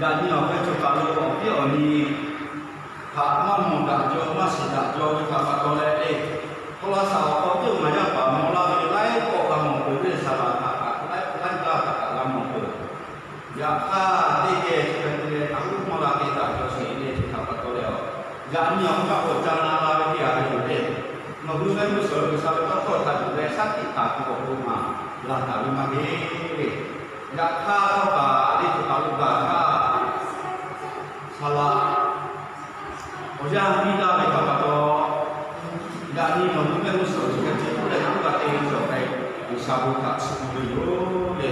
Yaꞈ nyi awˬ hk'e choˬ kaˬ lo awˬ viˉ awˬ nyi htaꞈ maˇ mawˬ daꞈ jaw, maˇ shiˍ daꞈ jaw ve htaꞈ pa taw leh le, tawˇ laˇ saˍ awˬ hk'aw teˇ maˬ yaˇ paˍ mawˬ laˇ ve laiˉ kawˆ g'a mawˬ peuˬ ve saˍ laꞈ htaꞈ kaꞈ laiˉ laiˉ gaˇ htaꞈ kaꞈ g'a mawˬ peuˬ. Yaꞈ hk'aˇ, teˇ geh chi hk'e te leh htaꞈ uˉ maˇ g'a te daꞈ jaw sheˍ le chi htaꞈ pa taw leh, yaꞈ nyi awˬ hk'aˇ k'awꞈ ca na la ve teˇ g'aˇ ve yoˬ le. Nawˬ hui ve mvuhˇ shawˍ G'uiˬsha ve tawˇ hkawˇ htaꞈ yuˬ leh shaˉ hkiˆ htaꞈ tuˬ awˬ pon maˍ laˬ taˍ ve maˇ heˆ le. Yaꞈ hk'aˇ, htawˇ kaꞈ teˇ ceuˬ kaˬ lo gaˬ htaˇ, saˍ laꞈ awˬ yanˇ piˇ laˇ ve htaꞈ pa taw, yaꞈ nyi nawˬ hui mehˆ g'uˇ suhˍ chi hk'e te tuˬ leh naˉ g'a te ve cawˬ hk'e, G'uiˬsha bon htaꞈ chiˇ mvuh ve yoˬ le.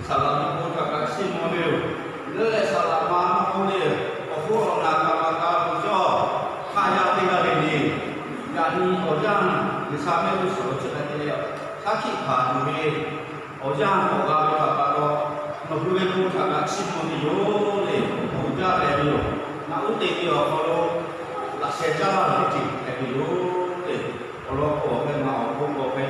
Saˍ laꞈ ve bon htaꞈ kaꞈ chiˇ mvuh ve yoˬ. Leuˉ leh saˍ laꞈ ma maˇ k'oˆ le, awˬ hk'oˆ awˬ naˬ kaꞈ maˍ kaꞈ tuˬ cawˇ, hk'aˆ yaˇ teˇ g'aˇ le le, yaꞈ nyi awˬ yanˇ G'uiˬsha mehˆ g'uˇ suhˍ chi hk'e te leh, shaˉ hkiˆ hkanˍ tuˬ ve awˬ yanˇ k'awꞈ g'a ve htaꞈ pa taw, nawˬ hui ve bon htaꞈ kaꞈ chiˇ mvuh ve yoˬ le. Bon jaˇ hpehꞈ ve yoˬ. Ngaˬ uˉ te ve awˬ hk'aw lo laꞈ sheh caˉ laˇ ve teˇ ceuˬ hpehꞈ ve yoˬ le. Awˬ lawn k'o awˬ hk'e ngaˬ awˬ bon k'awꞈ hk'e,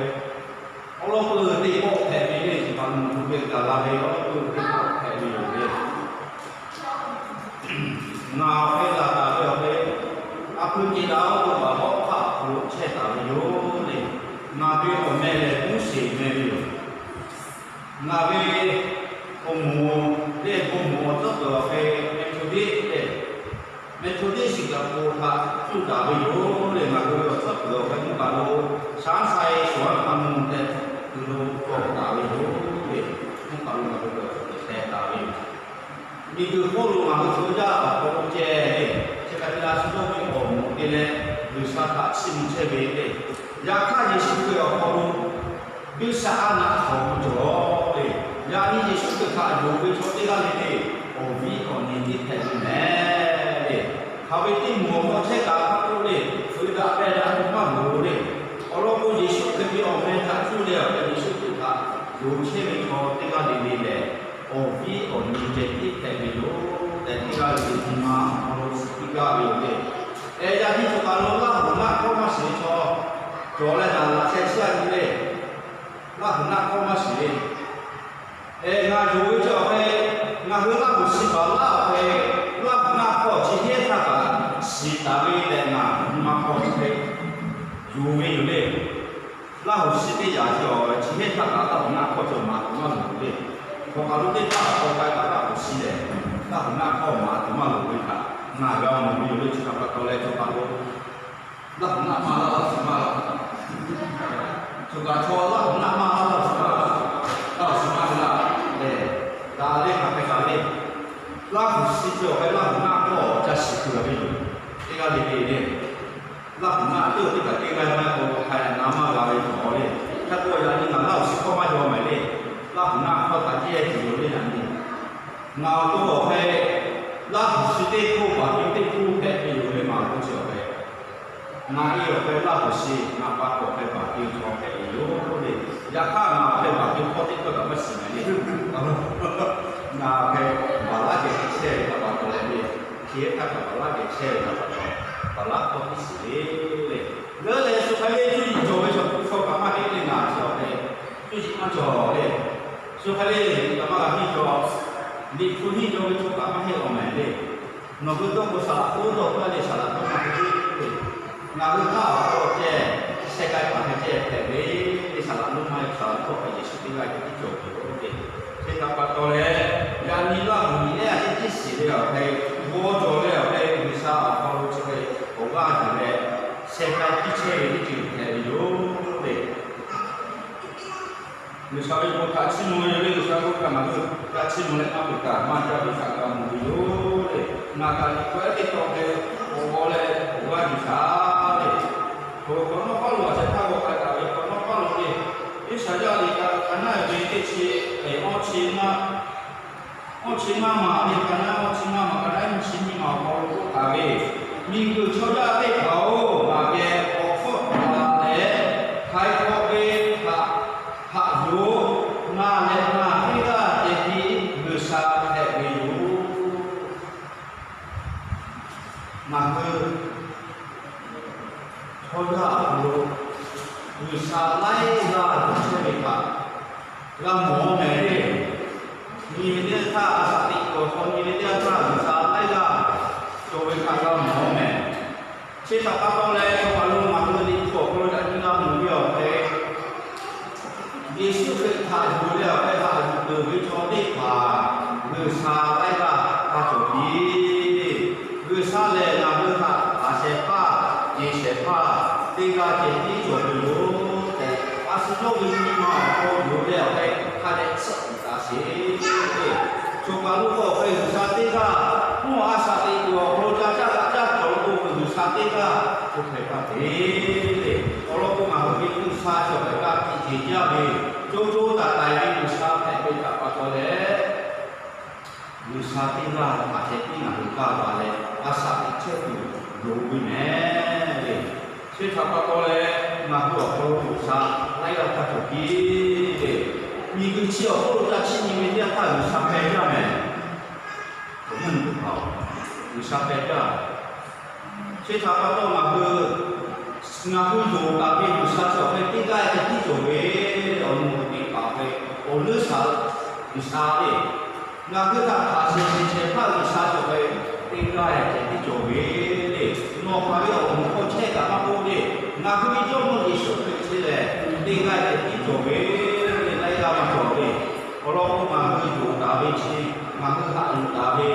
awˬ lawn k'o teˇ pawˆ hpehꞈ ve le, chi pa nawˬ hui ve gaˬ la ve awˬ lawn k'o teˇ pawˆ hpehꞈ ve yoˬ le. Ngaˬ awˬ hk'e laˬ taˍ ve awˬ hk'e, a pui te la oˇ to kaꞈ hawˉ hk'aˆ awˬ hk'aw lo chehˇ taˍ ve yoˬ le. Ngaˬ ve awˬ meh lehˬ Moˉseˍ meh ve yoˬ. Ngaˬ ve awˬ moˍ lehˬ bon moˍ awˬ tcuhˉ kuiˬ awˬ hk'e Mehˇhtuˇdeˆ lehˬ, Mehˇhtuˇdeˆ shiˍ kaˍ poˍ htaꞈ cuˇ taˍ ve yoˬ le. Ngaˬ hui ve awˬ tcuhˉ kuiˬ awˬ hk'e mvuhˇ kaˬ lo shaˉ sai shuˍ a hk'a mvuh tehꞈ tuˬ lo kawˬ taˍ ve yoˬ le. Mvuhˇ kaˬ lo ngaˬ hui ve awˬ tcuhˉ kuiˬ hpehꞈ taˍ ve yoˬ. Miˬguiˬ hk'oˆ lo ngaˬ hui chaw yaˇ awˬ hk'aw lo ceh le, chi hk'e te la shu dawˇ ve awˬ moˍ te leh, G'uiˬsha htaꞈ chiˇ mvuh chehˇ ve le. Yaꞈ hk'aˇ, Yeˍsuˆ Hkriꞈ awˬ hk'aw lo G'uiˬsha a naꞈ hk'awꞈ mvuh cawˬ le. Yaꞈ nyi Yeˍsuˆ Hkriꞈ htaꞈ yonˍ ve chaw teˇ g'aˇ le le, awˬ viˉ awˬ nyi teˇ hpehꞈ ve mehˍ le. Hk'aˬ ve teˇ moˍ awˬ hk'aw chehˇ kaꞈ maˇ k'oˆ le, fuiˍ daꞈ pehˬ daꞈ tuˬ maˇ loˍ le. Awˬ lawn k'o, Yeˍsuˆ Hkriꞈ ve awˬ meh htaꞈ cuˇ leh awˬ hk'e Yeˍsuˆ Hkriꞈ htaꞈ yonˍ chehˇ ve chaw teˇ g'aˇ le le lehˬ, awˬ viˉ awˬ nyi ceh tiˉ hpehꞈ ve yoˬ tehꞈ, teˇ g'aˇ le le nyi ma awˬ hk'aw lo suh piˇ gaˇ ve yoˬ le. Ehˉ, yaꞈ nyi choˬ kaˬ lo Laˇhuˍ naˆ hkawˇ maˇ shiˍ ve chaw cawˬ leh, naˬ laꞈ sheh chiˇ a nyi le. Laˇhuˍ naˆ hkawˇ maˇ shiˍ ve, ehˉ, ngaˬ yonˍ ve chaw awˬ hk'e, ngaˬ hui Laˇhuˍ shiˍ baˬ laˇ awˬ hk'e, Laˇhuˍ naˆ hkawˇ chi heˉ htaˇ kaꞈ shiˍ taˍ ve tehꞈ ngaˬ nyi ma hk'aw chi hk'e yonˍ ve yoˬ le. Laˇhuˍ shiˍ teˇ yaꞈ chi awˬ chi heˉ htaˇ kaꞈ Laˇhuˍ naˆ hkawˇ cawˬ maˍ tuˬ maˇ loˍ le. Chaw kaˬ lo teˇ hpaˍ k'awꞈ k'ai kaꞈ Laˇhuˍ shiˍ lehˬ, Laˇhuˍ naˆ hkawˇ maˍ tuˬ maˇ loˍ ve htaꞈ ngaˬ g'a mawˬ ve yoˬ le. Chi htaꞈ pa taw leh chaw kaˬ lo Laˇhuˍ naˆ maˇ laˇ, Laˇhuˍ shiˍ maˇ laˇ. Choˬ kaˬ chaw Laˇhuˍ naˆ maˇ laˇ, Laˇhuˍ shiˍ maˇ laˇ, Laˇhuˍ shiˍ maˇ laˇ lehˬ, daꞈ le hk'aˬ hk'e kaꞈ le. Laˇhuˍ shiˍ chi awˬ hk'e Laˇhuˍ naˆ hkawˇ ca shiˍ tuˬ g'a ve yoˬ. Teˇ g'aˇ le le le, Laˇhuˍ naˆ teˇ teˇ kaꞈ teˇ g'aˇ maˇ k'o, hk'a na maˇ g'a ve hk'aw le. Hk'e k'o yaꞈ nyi ngaˬ Laˇhuˍ shiˍ hkawˇ maˇ yaw maˍ le. Laˇhuˍ naˆ hkawˇ htaꞈ ceh tuˬ yoˬ le yaꞈ nyi. Ngaˬ awˬ to awˬ hk'e Laˇhuˍ shiˍ teˇ hkawˇ baˬ ve teˇ hkawˇ hpehꞈ ve yoˬ le. Ngaˬ awˬ to chi awˬ hk'e ngaˬ e awˬ hk'e Laˇhuˍ shiˍ, ngaˬ pa awˬ hk'e baˬ te chaw hpehꞈ ve yoˬ le. Yaꞈ hk'aˇ, ngaˬ awˬ hk'e baˬ te hkawˇ teˇ hkawˇ kaꞈ maˇ shiˍ maˍ le. Ngaˬ awˬ hk'e baˬ laˇ geh chehˇ ve htaꞈ pa taw leh le, chi htaˇ kaꞈ baˬ laˇ geh chehˇ ve htaꞈ pa taw, baˬ laˇ hkawˇ teˇ shiˍ le le. Leuˉ leh shu hk'e le cuˇ yiˍ cawˬ ve chaw hk'aˬ hk'e maˇ heˆ le. Ngaˬ chi awˬ hk'e cuˇ yiˍ maˇ cawˬ le. Shu hk'e le kaꞈ maˇ g'a henˇ cawˬ. Liꞈ hpu henˇ cawˬ ve chaw kaꞈ maˇ heˆ awˬ mehˍ le. Nawˬ hui dawˇ k'o, saˍ laꞈ k'oˆ dawˇ hk'aˇ le, saˍ laꞈ dawˇ maˇ k'oˆ le. Ngaˬ hui htaˇ awˬ hk'aw ceh, sheh k'ai paˍ hk'e ceh hpehꞈ ve, saˍ laꞈ lonˉ maˇ heˆ, saˍ laꞈ dawˇ hk'e Yeˍsuˆ teˇ g'aˇ ceh tiˉ cawˬ tuˬ yoˬ tehꞈ. Chi htaꞈ pa taw leh, yaꞈ nyi Laˇhuˍ miˬ ehˉ a ciˉ tiˉ shiˍ ve awˬ hk'e, g'aw cawˬ leh awˬ hk'e G'uiˬsha awˬ hk'aw lo chi ve awˬ g'aˇ yuˬ leh, sheh k'ai tiˉ chehˇ ve teˇ ceuˬ hpehꞈ ve yoˬ le. G'uiˬsha ve bon htaꞈ chiˇ mvuh ve yoˬ le. G'uiˬsha ve bon htaꞈ ngaˬ hui g'a chiˇ mvuh leh, maˇ peꞈ kaꞈ maˇ jaˇ ve htaꞈ g'a mawˬ ve yoˬ le. Ngaˬ kaꞈ liꞈ hpu ehˉ teˇ tawn hk'e k'awꞈ g'aw leh k'awꞈ g'aˇ yuˬ shaˍ le. Hk'aw hk'awꞈ nawˉ paˉ lo a sheh htaˇ g'aw k'ai taˍ ve hk'awꞈ nawˉ paˉ lo le. Iˉsaˍyaˆ liꞈ kaꞈ hk'aˬ naˆ ve teˇ chi, awˇ chi ngaˇ, awˇ chi ngaˇ maˬ le, hk'aˬ naˆ awˇ chi ngaˇ maˬ, hk'aˬ naˆ nyiˇ chi nyiˇ maˬ awˬ hk'aw lo k'oˆ taˍ ve, miˬguiˬ chaw yaˇ teˇ hpaˍ-oˬ, ngaˬ geh awˬ hkawˇ taˍ leh, htaiˍ hk'awꞈ ve htaꞈ haꞈ yoˬ. Ngaˬ leh ngaˬ teˇ g'aˇ ceh tiˉ G'uiˬsha hpehꞈ ve yoˬ. Ngaˬ hui chaw yaˇ awˬ hk'aw lo G'uiˬsha laiˉ g'aˇ tuˬ chehˇ ve htaꞈ g'a mawˬ mehˍ le. Nyi ve teˇ g'aˇ htaˇ a shaꞈ teꞈ kuiˬ awˬ hk'aw nyi ve teˇ g'aˇ htaˇ Chi htaꞈ pa taw leh, chaw kaˬ lo ngaˬ hui liꞈ hpu awˬ hk'aw lo daꞈ nyi la mvuhˬ ve awˬ hk'e, Yeˍsuˆ Hkriꞈ htaꞈ yuˬ leh awˬ hk'e haꞈ yuˬ peuˬ ve chaw teˇ hpaˍ G'uiˬsha laiˉ g'aˇ taˇ cawˬ piˇ. G'uiˬsha lehˬ ngaˬ hui htaꞈ haꞈ shehˍ hpaˇ, yeˬ shehˍ hpaˇ, teˇ g'aˇ ceh tiˉ cawˬ ve yoˬ tehꞈ, a shu yawˇ ve nyi ma awˬ hk'aw lo leh awˬ hk'e hk'a dehꞈ tsuhˆ taˍ sheˍ. Choˬ kaˬ lo k'o awˬ hk'e G'uiˬsha teˇ g'aˇ, mvuhˇ a shaꞈ teꞈ kuiˬ awˬ hk'aw lo ca caˇ kaꞈ caˇ cawˬ lo k'o, G'uiˬsha teˇ g'aˇ co hpehꞈ hk'a te le. Awˬ lawn k'o, ngaˬ hui ve G'uiˬsha cawˬ hpehꞈ kaꞈ tiꞈ jeˬ jaˇ ve, co co taiˍ taiˍ ve G'uiˬsha hpehꞈ ve htaꞈ pa taw leh, G'uiˬsha teˇ g'aˇ htaꞈ ceh tiˉ ngaˬ hui kaˇ la leh, a shaꞈ teꞈ chehˇ tuˬ loˍ ve mehˍ le. Chi htaꞈ pa taw leh, ngaˬ hui awˬ hk'aw lo G'uiˬsha laiˉ g'aˇ taˇ cawˬ piˇ le. Miˬguiˬ chi awˬ hk'oˆ lo ca chiˇ nyi ve teˇ yanˇ htaˇ G'uiˬsha hpehꞈ jaˇ mehˍ. Awˬ viˉ awˬ nyi teˇ hpaˍ-oˬ, G'uiˬsha hpehꞈ jaˇ. Chi htaꞈ pa taw ngaˬ hui, ngaˬ hui yonˍ taˍ ve G'uiˬsha cawˬ hk'e teˇ g'aˇ ceh tiˉ cawˬ ve, awˬ nu awˬ teˇ hpaˍ hk'e, awˬ leuˉ shaˍ G'uiˬsha le. Ngaˬ hui htaꞈ hkanˍ shehˍ shehˍ hpaˇ G'uiˬsha cawˬ hk'e teˇ g'aˇ ceh tiˉ cawˬ ve le. Nawˬ hk'aˬ ve awˬ moˍ hk'aw chehˇ kaꞈ maˇ k'oˆ le. Ngaˬ hui ve Jawˇmawˇ Yeˍsuˆ Hkriꞈ chi lehˬ teˇ g'aˇ ceh tiˉ cawˬ ve le, laiˉ g'aˇ maˇ cawˬ ve. Awˬ lawn k'o, ngaˬ hui yonˍ taˍ ve chi, ngaˬ hui haꞈ yuˬ taˍ ve,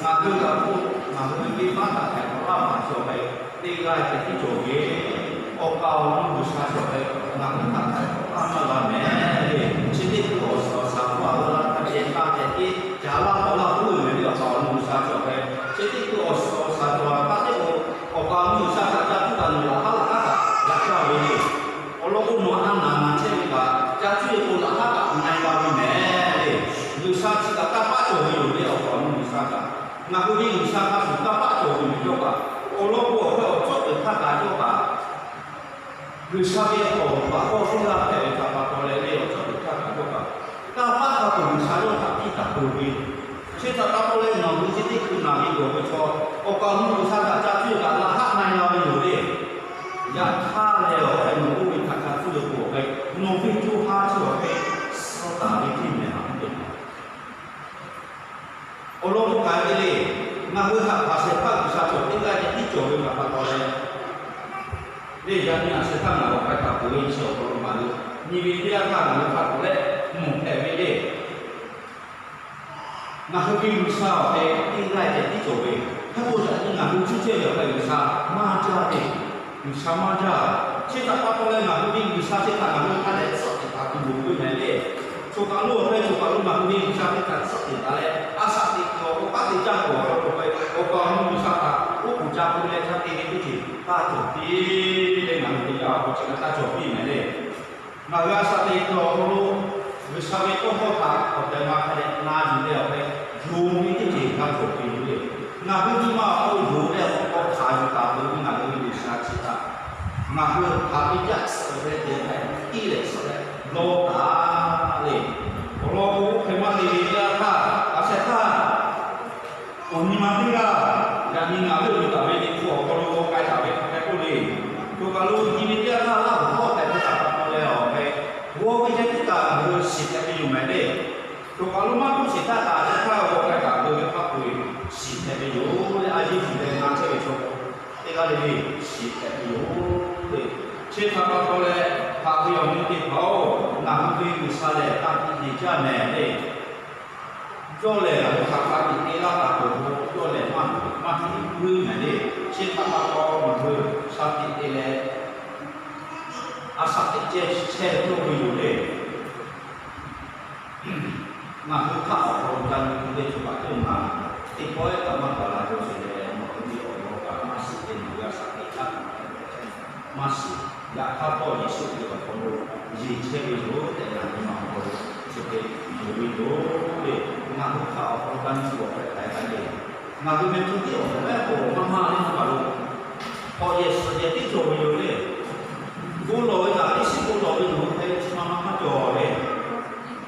ngaˬ hui g'a k'oˆ, ngaˬ hui ve venˇbaˆ htaꞈ hpehꞈ k'awꞈ laˇ hpaˍ cawˬ hk'e teˇ g'aˇ ceh tiˉ cawˬ ve, awˬ kaˍ awˬ nu G'uiˬsha cawˬ hk'e ngaˬ hui htaꞈ hpehꞈ k'awꞈ laˇ maˇ g'a mehˍ le. Chi teˇ hkui awˬ suhˍ awˬ shaˍ hpaˇ a g'a laˇ hk'a ceh hk'a ceh tiˉ ca laˇ k'awꞈ laˇ k'oˆ ve mehˍ le. Awˬ kaˍ awˬ nu G'uiˬsha cawˬ hk'e, chi teˇ hkui awˬ suhˍ awˬ shaˍ cawˬ htaˇ teˇ k'o, awˬ kaˍ awˬ nu G'uiˬsha htaꞈ ca tuˉ taˍ nuˬ laꞈ haˉ laꞈ haˉ kaꞈ g'a caˇ ve le. Awˬ lawn k'o, nawˬ a naˍ naˍ chehˇ ve kaꞈ, ca cuˇ ve k'o laꞈ haˉ kaꞈ na e g'a ve mehˍ le. G'uiˬsha chi kaꞈ kanˇ paˆ cawˬ ve yoˬ le. Awˬ kaˍ awˬ nu G'uiˬsha kaꞈ, ngaˬ hui ve G'uiˬsha hk'a shuˍ kanˇ paˆ cawˬ ve mehˍ cawˇ kaꞈ, awˬ lawn k'o, awˬ hk'e awˬ cawˇ peuˬ htaˇ kaꞈ cawˇ kaꞈ, G'uiˬsha ve awˬ paˍ k'awˇ teˇ g'aˇ hpehꞈ ve htaꞈ pa taw leh le, awˬ cawˇ peuˬ htaˇ kaꞈ cawˇ kaꞈ, kanˇ paˆ hk'a peuˬ G'uiˬsha yawˇ htaꞈ piˇ taˍ peuˬ ve. Chi htaꞈ pa taw leh nawˬ hui chi teˇ hkui naˬ ve gawˬ ve chaw, awˬ kaˍ awˬ nu G'uiˬsha htaꞈ ca cuˇ kaꞈ laꞈ haˉ na e g'a ve yoˬ le. Yaꞈ hk'aˇ lehˬ, awˬ hk'e nawˬ oˇ ve htaꞈ ca cuˇ ve k'o, awˬ hk'e nawˬ ve co ha chi awˬ hk'e suh taˍ ve teˇ mehˍ laˬ ve teˇ hpaˍ Awˬ lawn k'o, hk'aˬ hk'e le, ngaˬ hui htaꞈ hkanˍ shehˍ hpaˇ G'uiˬsha cawˬ teˇ g'aˇ ceh tiˉ cawˬ ve htaꞈ pa taw leh, le yaꞈ nyi a shehˍ hpaˇ ngaˬ hui k'ai taˍ peuˬ ve chi awˬ hk'aw lo ngaˬ hui nyi ve teˇ yanˇ htaˇ ngaˬ hui hk'a k'oˆ leh mvuhˬ hpehꞈ ve le. Ngaˬ hui ve G'uiˬsha awˬ hk'e teˇ g'aˇ ceh tiˉ cawˬ ve, hk'e k'o yaꞈ nyi ngaˬ hui cuˇ chehˇ ve awˬ hk'e G'uiˬsha maˇ jaˇ ve, G'uiˬsha maˇ jaˇ. Chi htaꞈ pa taw leh ngaˬ hui ve G'uiˬsha chi htaꞈ ngaˬ hui hk'a dehꞈ tsuhˆ teꞈ taˍ tuˬ loˍ ve mehˍ le. Choˬ kaˬ lo awˬ hk'e choˬ kaˬ lo ngaˬ hui ve G'uiˬsha hk'e htaꞈ tsuhˆ teꞈ taˍ leh, a shaꞈ teꞈ kuiˬ awˬ hk'aw lo k'aˉ te caˇ kuiˬ awˬ hk'aw lo k'ai, awˬ kaˍ awˬ nu G'uiˬsha htaꞈ oˉ k'oˍ ca pui leh ca te ve teˇ ceuˬ taˇ cawˬ piˇ le. Ngaˬ hui ve yaꞈ awˬ hk'aw chi kaꞈ taˇ cawˬ piˇ mehˍ le. Ngaˬ hui a shaꞈ teꞈ kuiˬ awˬ hk'aw lo G'uiˬsha ve tawˇ hkawˇ htaꞈ awˬ tehˬ ma hk'a dehꞈ na yuˬ leh awˬ hk'e yonˍ ve teˇ ceuˬ g'a cawˬ piˇ ve le. Ngaˬ hui nyi ma awˬ hk'aw lo yonˍ leh awˬ hk'aw hkanˍ yuˬ taˍ peuˬ ve ngaˬ hui ve G'uiˬsha chi htaꞈ ngaˬ hui hk'aˬ ve caˇ tsuhˆ ve te hk'e tiˇ leh tsuhˆ leh lawˇ taˍ le. Awˬ lawn k'o, oˇ hk'e maˇ te ve teˇ g'aˇ htaˇ, a shehˍ hpaˇ awˬ nyi ma teˇ g'aˇ, yaꞈ nyi ngaˬ hui loꞈ taˍ ve liꞈ hpu awˬ hk'aw lo k'ai taˍ ve hk'a hk'e k'oˆ le. Choˬ kaˬ lo nyi ve teˇ g'aˇ htaˇ Laˇhuˍ hkawˇ hpehꞈ ve htaꞈ pa taw leh awˬ hk'e, g'aw ve ceh tiˉ kaꞈ ngaˬ hui shiˍ hpehꞈ ve yoˬ mehˍ le. Choˬ kaˬ lo maˇ k'oˆ sheˍ htaˇ kaꞈ, a shehˍ hpaˇ g'aw k'ai taˍ peuˬ ve hk'a peu-eˬ shiˍ hpehꞈ ve yoˬ le. A yeˇ tuˬ leh na chehˇ ve chaw teˇ g'aˇ le le shiˍ hpehꞈ ve yoˬ le. Chi htaꞈ pa taw leh, haꞈ ve awˬ nyi teˇ hpaˍ-oˬ, ngaˬ hui ve G'uiˬsha lehˬ ka tiꞈ yeˬ jaˇ mehˍ le. Yawˇ lehˬ ngaˬ hui htaꞈ ka tiꞈ te laˇ taˍ peuˬ k'o, yawˇ lehˬ maˇ maˇ tiꞈ puiˉ mehˍ le. Chi htaꞈ pa taw ngaˬ hui ka tiꞈ te leh, a shaꞈ teꞈ ceh chehˇ cawˇ ve yoˬ le. Ngaˬ hui hk'aˆ awˬ hk'aw lo ca nyi ve chaw kaꞈ teˇ maˬ, teˇ pawehˇ kaꞈ maˇ gaˬ la ve ceuˬ leh, nawˬ hui ve awˬ lawn kaꞈ maˇ shiˍ ve, nawˬ hui a shaꞈ teꞈ htaˇ kaꞈ maˇ shiˍ. Yaꞈ hk'aˇ htawˇ Yeˍsuˆ ve awˬ hk'aw lo yeˬ chehˇ ve yoˬ tehꞈ, ngaˬ nyi ma awˬ hk'aw lo chi hk'e yonˍ ve yoˬ le. Ngaˬ hui hk'aˆ awˬ hk'aw lo ca nyi ve awˬ hk'aw lo hk'aˬ hk'e le, ngaˬ hui ve co tiˉ awˬ hk'aw lo hk'aw maˇ maˇ le maˇ kaˬ lo hk'awꞈ yehˬ suhˍ yehˬ tiˉ cawˬ ve yoˬ le. Bon lawˬ ve kaꞈ teˇ shiˉ bon lawˬ ve yoˬ hk'e chi ma maˇ maˇ cawˬ le.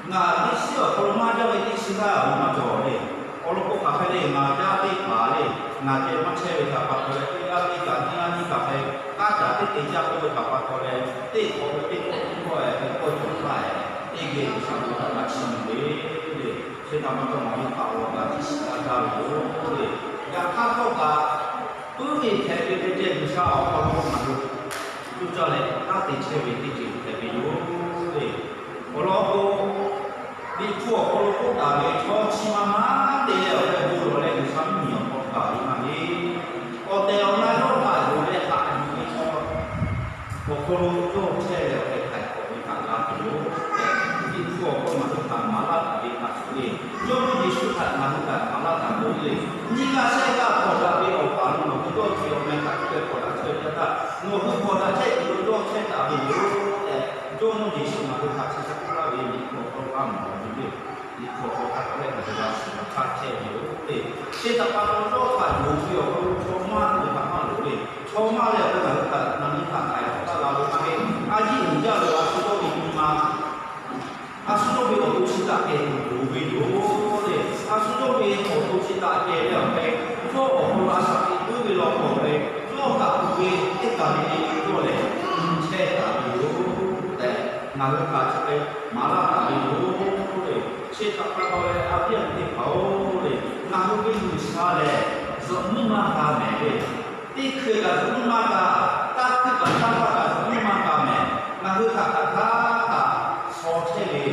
Ngaˬ teˇ shiˉ awˬ hk'aw lo maˇ jaˇ ve teˇ shiˉ g'aˇ maˇ cawˬ le. Awˬ lawn k'o hk'aˬ hk'e le, ngaˬ jaˇ teˇ hpaˍ le, ngaˬ ceh maˇ chehˇ ve htaꞈ pa taw leh, teˇ g'aˇ teˇ kaꞈ teˇ g'aˇ teˇ kaꞈ hk'e kaˉ caˍ teˇ te jaˇ k'oˆ ve htaꞈ pa taw leh, teˇ hk'awꞈ ve teˇ hk'awꞈ teˇ hk'awꞈ e hk'e kawˇ cawˬ htaˇ e, teˇ geh G'uiˬsha bon htaꞈ g'a chiˇ mvuh ve le. Chi htaꞈ pa taw ngaˬ hui hk'aˆ awˬ hk'aw lo g'a tiꞈ shiˍ g'a gaˇ ve yoˬ le. Yaꞈ hk'aˇ htawˇ kaꞈ puiˉ ve hpehꞈ ve hk'e ceh G'uiˬsha awˬ hk'aw lo ngaˬ hui tuˇ caˇ leh kanˉ te chehˇ ve teˇ ceuˬ hpehꞈ ve yoˬ le. Awˬ lawn k'o, Liꞈ hpu awˬ hk'aw lo k'oˆ taˍ ve, chaw chi ma ma te leh awˬ hk'e bon lawˬ leh G'uiˬsha mvuhˇmiˬ awˬ hk'aw gaˬ ve maˇ heˆ. Awˬ tehˬ awˬ na yawˇ htaꞈ yonˍ leh haꞈ yuˬ ve chaw awˬ hk'aw lo yawˇ chehˇ leh awˬ hk'e htaiˍ hk'awꞈ ve htaꞈ g'a tuˬ yoˬ tehꞈ, Liꞈ hpu awˬ hk'aw ngaˬ hui htaꞈ maˍ laˇ taˍ ve hk'a shuˍ le. Jawˇmawˇ Yeˍsuˆ htaꞈ ngaˬ hui htaꞈ maˍ laˇ taˍ ve le. Nyiˇ g'aˇ shehˆ g'aˇ hpawnˬ daꞈ ve awˬ paˍ lo nawˬ hui dawˇ chehˇ awˬ meh htaꞈ cuˇ leh hpawnˬ daꞈ chehˇ ve htaˇ, nawˬ hui hpawnˬ daꞈ chehˇ kuiˬ lo dawˇ chehˇ taˍ ve yoˬ tehꞈ, Jawˇmawˇ Yeˍsuˆ ngaˬ hui htaꞈ chi htaꞈ k'oˆ laˇ ve Liꞈ hpu awˬ hk'aw lo g'a mawˬ ve le. Liꞈ hpu awˬ hk'aw hk'a hk'aw leh ngaˬ hui g'a shiˍ g'a hk'aˇ chehˇ ve yoˬ le. Chi htaꞈ pa taw, yawˇ htaꞈ yonˍ ve awˬ hk'aw lo chaw maˇ tuˬ ve htaꞈ maˇ loˍ le. Chaw maˇ leh awˬ hk'e ngaˬ hui htaꞈ na nyi htaꞈ k'ai hk'awꞈ taˇ la ve maˇ heˆ. A yiˇ uiˍ jaˇ ve a shu dawˇ ve nyi ma, a shu dawˇ ve awˬ to chi htaꞈ kehˬ tuˬ loˍ ve yoˬ le. A shu dawˇ ve awˬ to chi htaꞈ kehˬ leh awˬ hk'e, yawˇ awˬ hk'aw lo a shaꞈ teꞈ puiˉ ve law k'o ve, yawˇ htaꞈ tuˬ ve teˇ kaˬ le le yawˇ lehˬ, chehˇ taˍ ve yoˬ tehꞈ, ngaˬ hui htaꞈ chi hk'e maˍ laˇ taˍ ve yoˬ le. Chi htaꞈ pa taw leh a viˉ a nyi teˇ hpaˍ-oˬ le, ngaˬ hui ve G'uiˬsha lehˬ, zuhꞈ muiˉ maˇ g'a mehˍ le. Teˇ hkui kaꞈ zuhꞈ muiˉ maˇ g'a, taˇ hkuiˇ kaꞈ taˇ g'aˇ kaꞈ zuhꞈ muiˉ maˇ g'a mehˍ. Ngaˬ hui htaꞈ hk'aˬ htaˇ kaꞈ shaw chehˇ ve,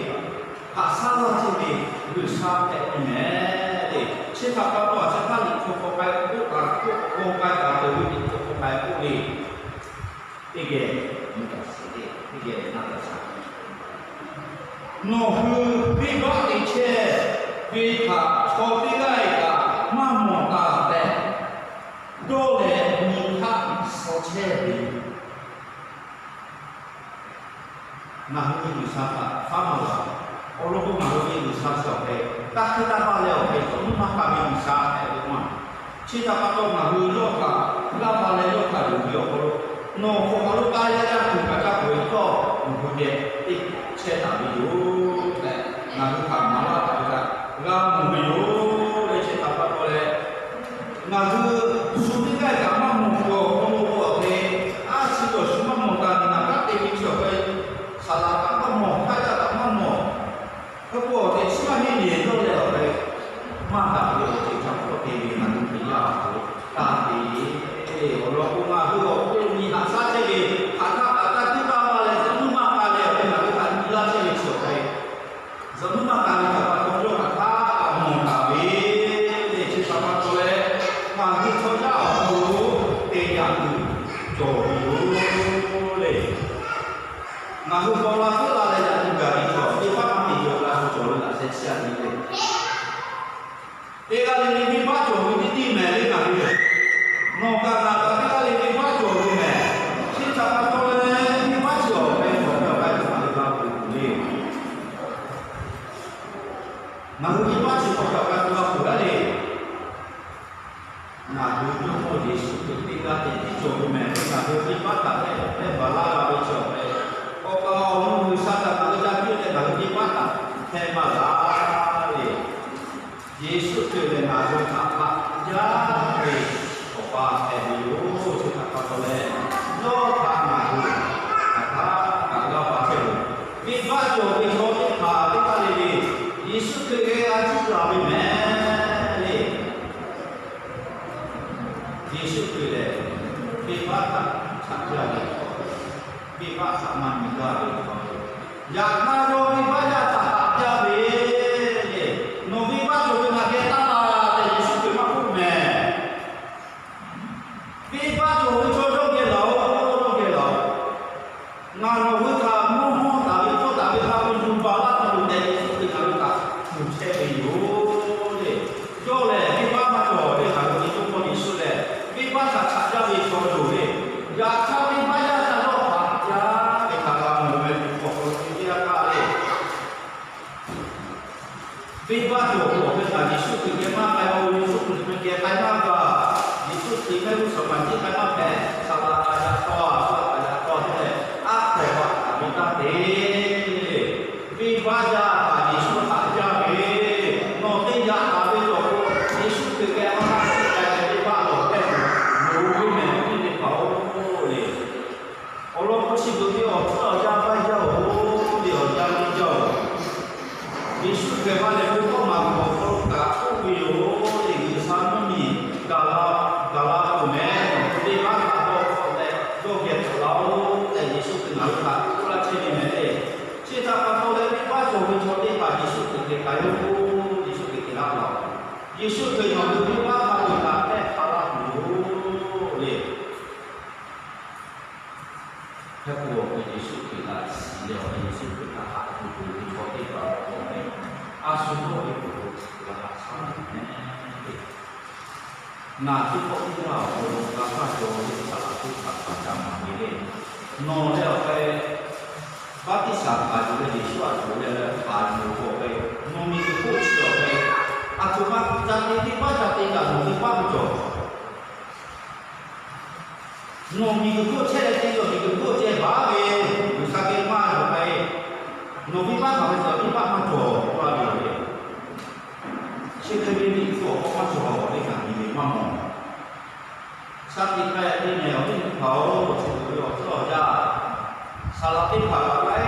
haꞈ shaˉ laˇ chehˇ ve G'uiˬsha hpehꞈ ve mehˍ le. Chi htaꞈ pa taw, a chi htaˇ Liꞈ hpu hk'aw k'ai k'oˆ taˍ, k'oˆ k'oˆ k'ai taˍ peuˬ ve Liꞈ hpu hk'aw k'ai k'oˆ le. Teˇ geh, teˇ geh, nawˬ hui venˇbaˆ te chehˇ ve htaꞈ chaw teˇ g'aˇ kaꞈ maˇ mawˬ taˍ tehꞈ, dawˇ leh nyi hk'aˆ shaw chehˇ ve yoˬ. Ngaˬ hui ve G'uiˬsha htaꞈ faˉ maˇ g'a. Awˬ lawn k'o, ngaˬ hui ve G'uiˬsha chi awˬ hk'e, taˇ hkuiˇ taˇ g'aˇ leh awˬ hk'e zuhꞈ muiˉ maˇ g'a ve G'uiˬsha hpehꞈ ve maˇ. Chi htaꞈ pa taw, ngaˬ hui yawˇ htaꞈ g'aˇ va leh yawˇ htaꞈ yonˍ ve awˬ hk'aw lo, nawˬ hk'awꞈ hk'aw lo k'ai leh g'a tuˬ kaꞈ ca k'oꞈ-e htawˇ, nawˬ hui geh teˇ hpaˍ chehˇ taˍ ve yoˬ tehꞈ, ngaˬ hui htaꞈ maˍ laˇ taˍ ve htaꞈ g'a mawˬ ve yoˬ le. Chi htaꞈ pa taw leh, ngaˬ hui shu teˇ g'aˇ kaꞈ maˇ mawˬ kuiˬ awˬ hk'aw lo k'o, awˬ hk'e a shu cawˬ shu maˇ mawˬ kaꞈ, naˍ kaˉ te ve chi awˬ hk'e, saˍ laꞈ kaꞈ maˇ mawˬ, hk'aˇ yaˇ kaꞈ maˇ mawˬ. Hk'e k'o, awˬ hk'e chi maˇ heˆ le, dawˇ leh awˬ hk'e maˇ daꞈ ve awˬ ceuˬ htaꞈ hk'awꞈ te ve ngaˬ hui Hkriꞈ yaˇ awˬ hk'aw lo taˇ te le. Awˬ lawn k'o, ngaˬ hui awˬ hk'aw lo nyi haꞈ shaˉ chehˇ ve, hk'aˬ htaˇ kaꞈ taˇ hkuiˇ taˇ g'aˇ leh zuhꞈ muiˉ maˇ g'a leh awˬ hk'e ngaˬ hui htaꞈ nyi laˇ chehˇ ve chi awˬ hk'e, zuhꞈ muiˉ maˇ g'a ve htaꞈ pa taw, yawˇ hk'aˬ htaˇ kaꞈ mawˬ taˍ ve le. Chi htaꞈ pa taw leh, ngaˬ hui chaw yaˇ awˬ hk'aw lo te yaꞈ tuˬ cawˬ ve yoˬ le. Ngaˬ hui paw la hkuiˉ la leh yaꞈ tuˬ gaˬ ve chaw, venˇbaˆ maˇ te cawˬ g'a tuˬ cawˬ ve laꞈ sheh chi a nyi le. Teˇ g'aˇ le le venˇbaˆ cawˬ ve teˇ tiˉ mehˍ le ngaˬ hui. Nawˬ kaꞈ ngaˬ kaꞈ teˇ g'aˇ le venˇbaˆ cawˬ ve mehˍ. Chi htaꞈ pa taw leh, venˇbaˆ chi awˬ hk'e cawˬ ve awˬ hk'aw lo ngaˬ hui g'a tuˬ le. Ngaˬ hui venˇbaˆ chi hk'awꞈ hk'aˬ hk'e g'a tuˬ g'a tuˬ laˇ le. Ngaˬ hui Jawˇmawˇ Yeˍsuˆ Hkriꞈ teˇ g'aˇ teꞈ tiˉ cawˬ ve mehˍ. Ngaˬ hui venˇbaˆ htaꞈ hpehˇ baˬ laˇ g'a ve chi awˬ hk'e, Awˬ pa awˬ nu G'uiˬsha htaꞈ ngaˬ hui ca piˇ leh ngaˬ hui venˇbaˆ htaꞈ hpehˇ maˇ g'a le. Yeˍsuˆ Hkriꞈ lehˬ ngaˬ hui htaꞈ hpaꞈ jaˇ ve Awˬ pa hpehꞈ ve yoˬ. Chi htaꞈ pa taw leh, yawˇ htaꞈ ngaˬ hui hk'aˬ htaˇ kaꞈ g'a pa chehˇ ve, venˇbaˆ cawˬ ve chaw teˇ hpaˍ teˇ g'aˇ le le, Yeˍsuˆ Hkriꞈ geh g'a cuˇ taˍ ve mehˍ le. Yeˍsuˆ Hkriꞈ lehˬ, venˇbaˆ htaꞈ chaꞈ jaˇ ve chaw, venˇbaˆ htaꞈ maˇ nyi gaˇ ve chaw, yaꞈ hk'aˇ yawˇ venˇbaˆ yaˇ htaꞈ haꞈ jaˇ ve le. Nawˬ venˇbaˆ cawˬ ve ngaˬ geh taˇ la tehꞈ Yeˍsuˆ Hkriꞈ maˇ k'oˆ mehˍ. Venˇbaˆ cawˬ ve chaw yawˇ geh laˬ-oˬ, yawˇ geh laˬ-oˬ. Ngaˬ nawˬ hui htaꞈ mvuhˇ hawˇ taˍ ve hkawˇ taˍ ve hk'a peu-eˬ yuˬ baˬ laˇ tuˬ tehꞈ Yeˍsuˆ Hkriꞈ ngaˬ hui htaꞈ kuˬ chehˇ ve yoˬ le. Yawˇ lehˬ venˇbaˆ maˇ cawˬ ve htaꞈ ve Jawˇmawˇ Yeˍsuˆ lehˬ, venˇbaˆ htaꞈ chaꞈ jaˇ ve chaw yoˬ le. Yaꞈ hk'aˇ venˇbaˆ yaˇ htaꞈ yawˇ htaꞈ haꞈ jaˇ ve htaꞈ g'a mawˬ ve awˬ hk'aw lo teˇ g'aˇ hk'aˇ le. Venˇbaˆ cawˬ ve awˬ hk'e htaꞈ Yeˍsuˆ Hkriꞈ geh maˇ k'ai-o, Yeˍsuˆ Hkriꞈ geh k'ai maˇ g'a. Yeˍsuˆ Hkriꞈ mehˆ g'uˇ suhˍ maˍ jiˆ k'ai maˇ hpehꞈ, saˍ laꞈ kaꞈ yaꞈ taw, a shu kaꞈ yaꞈ taw te leh, aˉ hk'aw kaꞈ htaꞈ ve taˇ te. Venˇbaˆ yaˇ htaꞈ Yeˍsuˆ haꞈ jaˇ ve, nawˬ teˇ yaꞈ taˍ ve cawˬ k'o, Yeˍsuˆ Hkriꞈ geh maˇ haꞈ shiˍ k'ai leh venˇbaˆ lawˬ hpehˇ tuˬ loˍ ve mehˍ ve teˇ hpaˍ-oˬ le. Awˬ lawn k'o, chi beuꞈ ve awˬ tcuhˉ awˬ yanˇ baˇ jaˇ-oˬ le, awˬ yanˇ baˇ jaˇ-oˬ. Yeˍsuˆ Hkriꞈ ma lehˬ ve kawˇ maˬ hk'aw lo kaꞈ k'oˆ ve yoˬ le, G'uiˬsha mvuhˇmiˬ gaˬ la, gaˬ la tuˬ mehˍ. Yeˍsuˆ Hkriꞈ nawˬ hui venˇbaˆ hk'a peu-eˬ htaꞈ hpehˇ hk'a laˇ tuˬ yoˬ le. Hk'e k'o, awˬ hk'e Yeˍsuˆ Hkriꞈ htaꞈ shiˍ leh, awˬ hk'e Yeˍsuˆ Hkriꞈ htaꞈ haꞈ yuˬ tuˬ ve chaw teˇ hpaˍ awˬ hk'aw lo, a shu yawˇ ve awˬ hk'aw lo g'a haꞈ shaˉ ve meh le. Ngaˬ teˇ pawˆ teˇ yanˇ awˬ hk'aw lo g'a kaˇ jaw ve saˍ laꞈ teˇ hpaˍ htaꞈ ca maˍ ve le. Nawˬ leh awˬ hk'e baˆtiˆsaˬ hkanˍ yuˬ leh Yeˍsuˆ htaꞈ cawˬ leh leh hkanˍ yuˬ k'o hk'e, nawˬ miˬguiˬ hk'oˆ chi awˬ hk'e, a htoꞈ ma ca te teˇ paˉ ca te kaꞈ nawˬ teˇ paˉ maˇ cawˬ. Nawˬ miˬguiˬ hk'oˆ chehˇ leh te, nawˬ miˬguiˬ hk'oˆ ceh baˬ ve, G'uiˬsha geh maˇ cawˬ k'ai, nawˬ venˇbaˆ hk'aˬ hk'e cawˬ, venˇbaˆ maˇ cawˬ k'oˆ laˇ ve yoˬ le. Chi hk'e ve Liꞈ hpu awˬ hk'aw maˇ cawˬ le, ngaˬ miˬguiˬ maˇ mawˬ. Shaˍ tiꞈ k'ai te mehˍ awˬ viˉ nyi hpaˍ-oˬ, chi beuꞈ ve awˬ tcuhˉ awˬ yaˇ, saˍ laꞈ teˇ hpaˍ kaꞈ laiˉ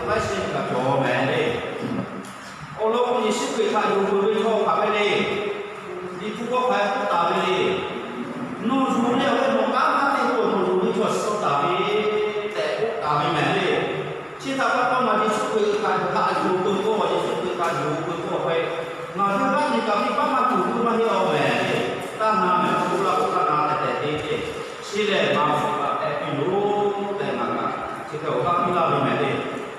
laiˉ sheh kaꞈ cawˬ mehˍ le. Awˬ lawn k'o, Yeˍsuˆ Hkriꞈ htaꞈ yonˍ peuˬ ve chaw hk'aˬ hk'e le, Liꞈ hpu hk'aw hk'aˬ hk'e k'oˆ taˍ ve le. Nawˬ yuˬ leh awˬ hk'e nawˬ kanˉ maˇ te k'o, nawˬ yuˬ ve chaw suh taˍ ve tehꞈ k'oˆ taˍ ve mehˍ le. Chi htaꞈ pa taw, ngaˬ Yeˍsuˆ Hkriꞈ htaꞈ yonˍ peuˬ k'o, Yeˍsuˆ Hkriꞈ htaꞈ yonˍ peuˬ k'o hk'e, ngaˬ hui kanˉ te kaꞈ venˇbaˆ maˇ cawˬ, maˇ heˆ awˬ mehˍ le. Taˇ na mehˍ, k'oˆ laˇ k'o, taˇ na tehꞈ tehꞈ te le. Chi lehˬ, ngaˬ awˬ hk'aw lo tehꞈ piˇ loˬ tehꞈ ngaˬ kaꞈ chi hk'e awˬ g'aˇ piˇ laˇ ve mehˍ le.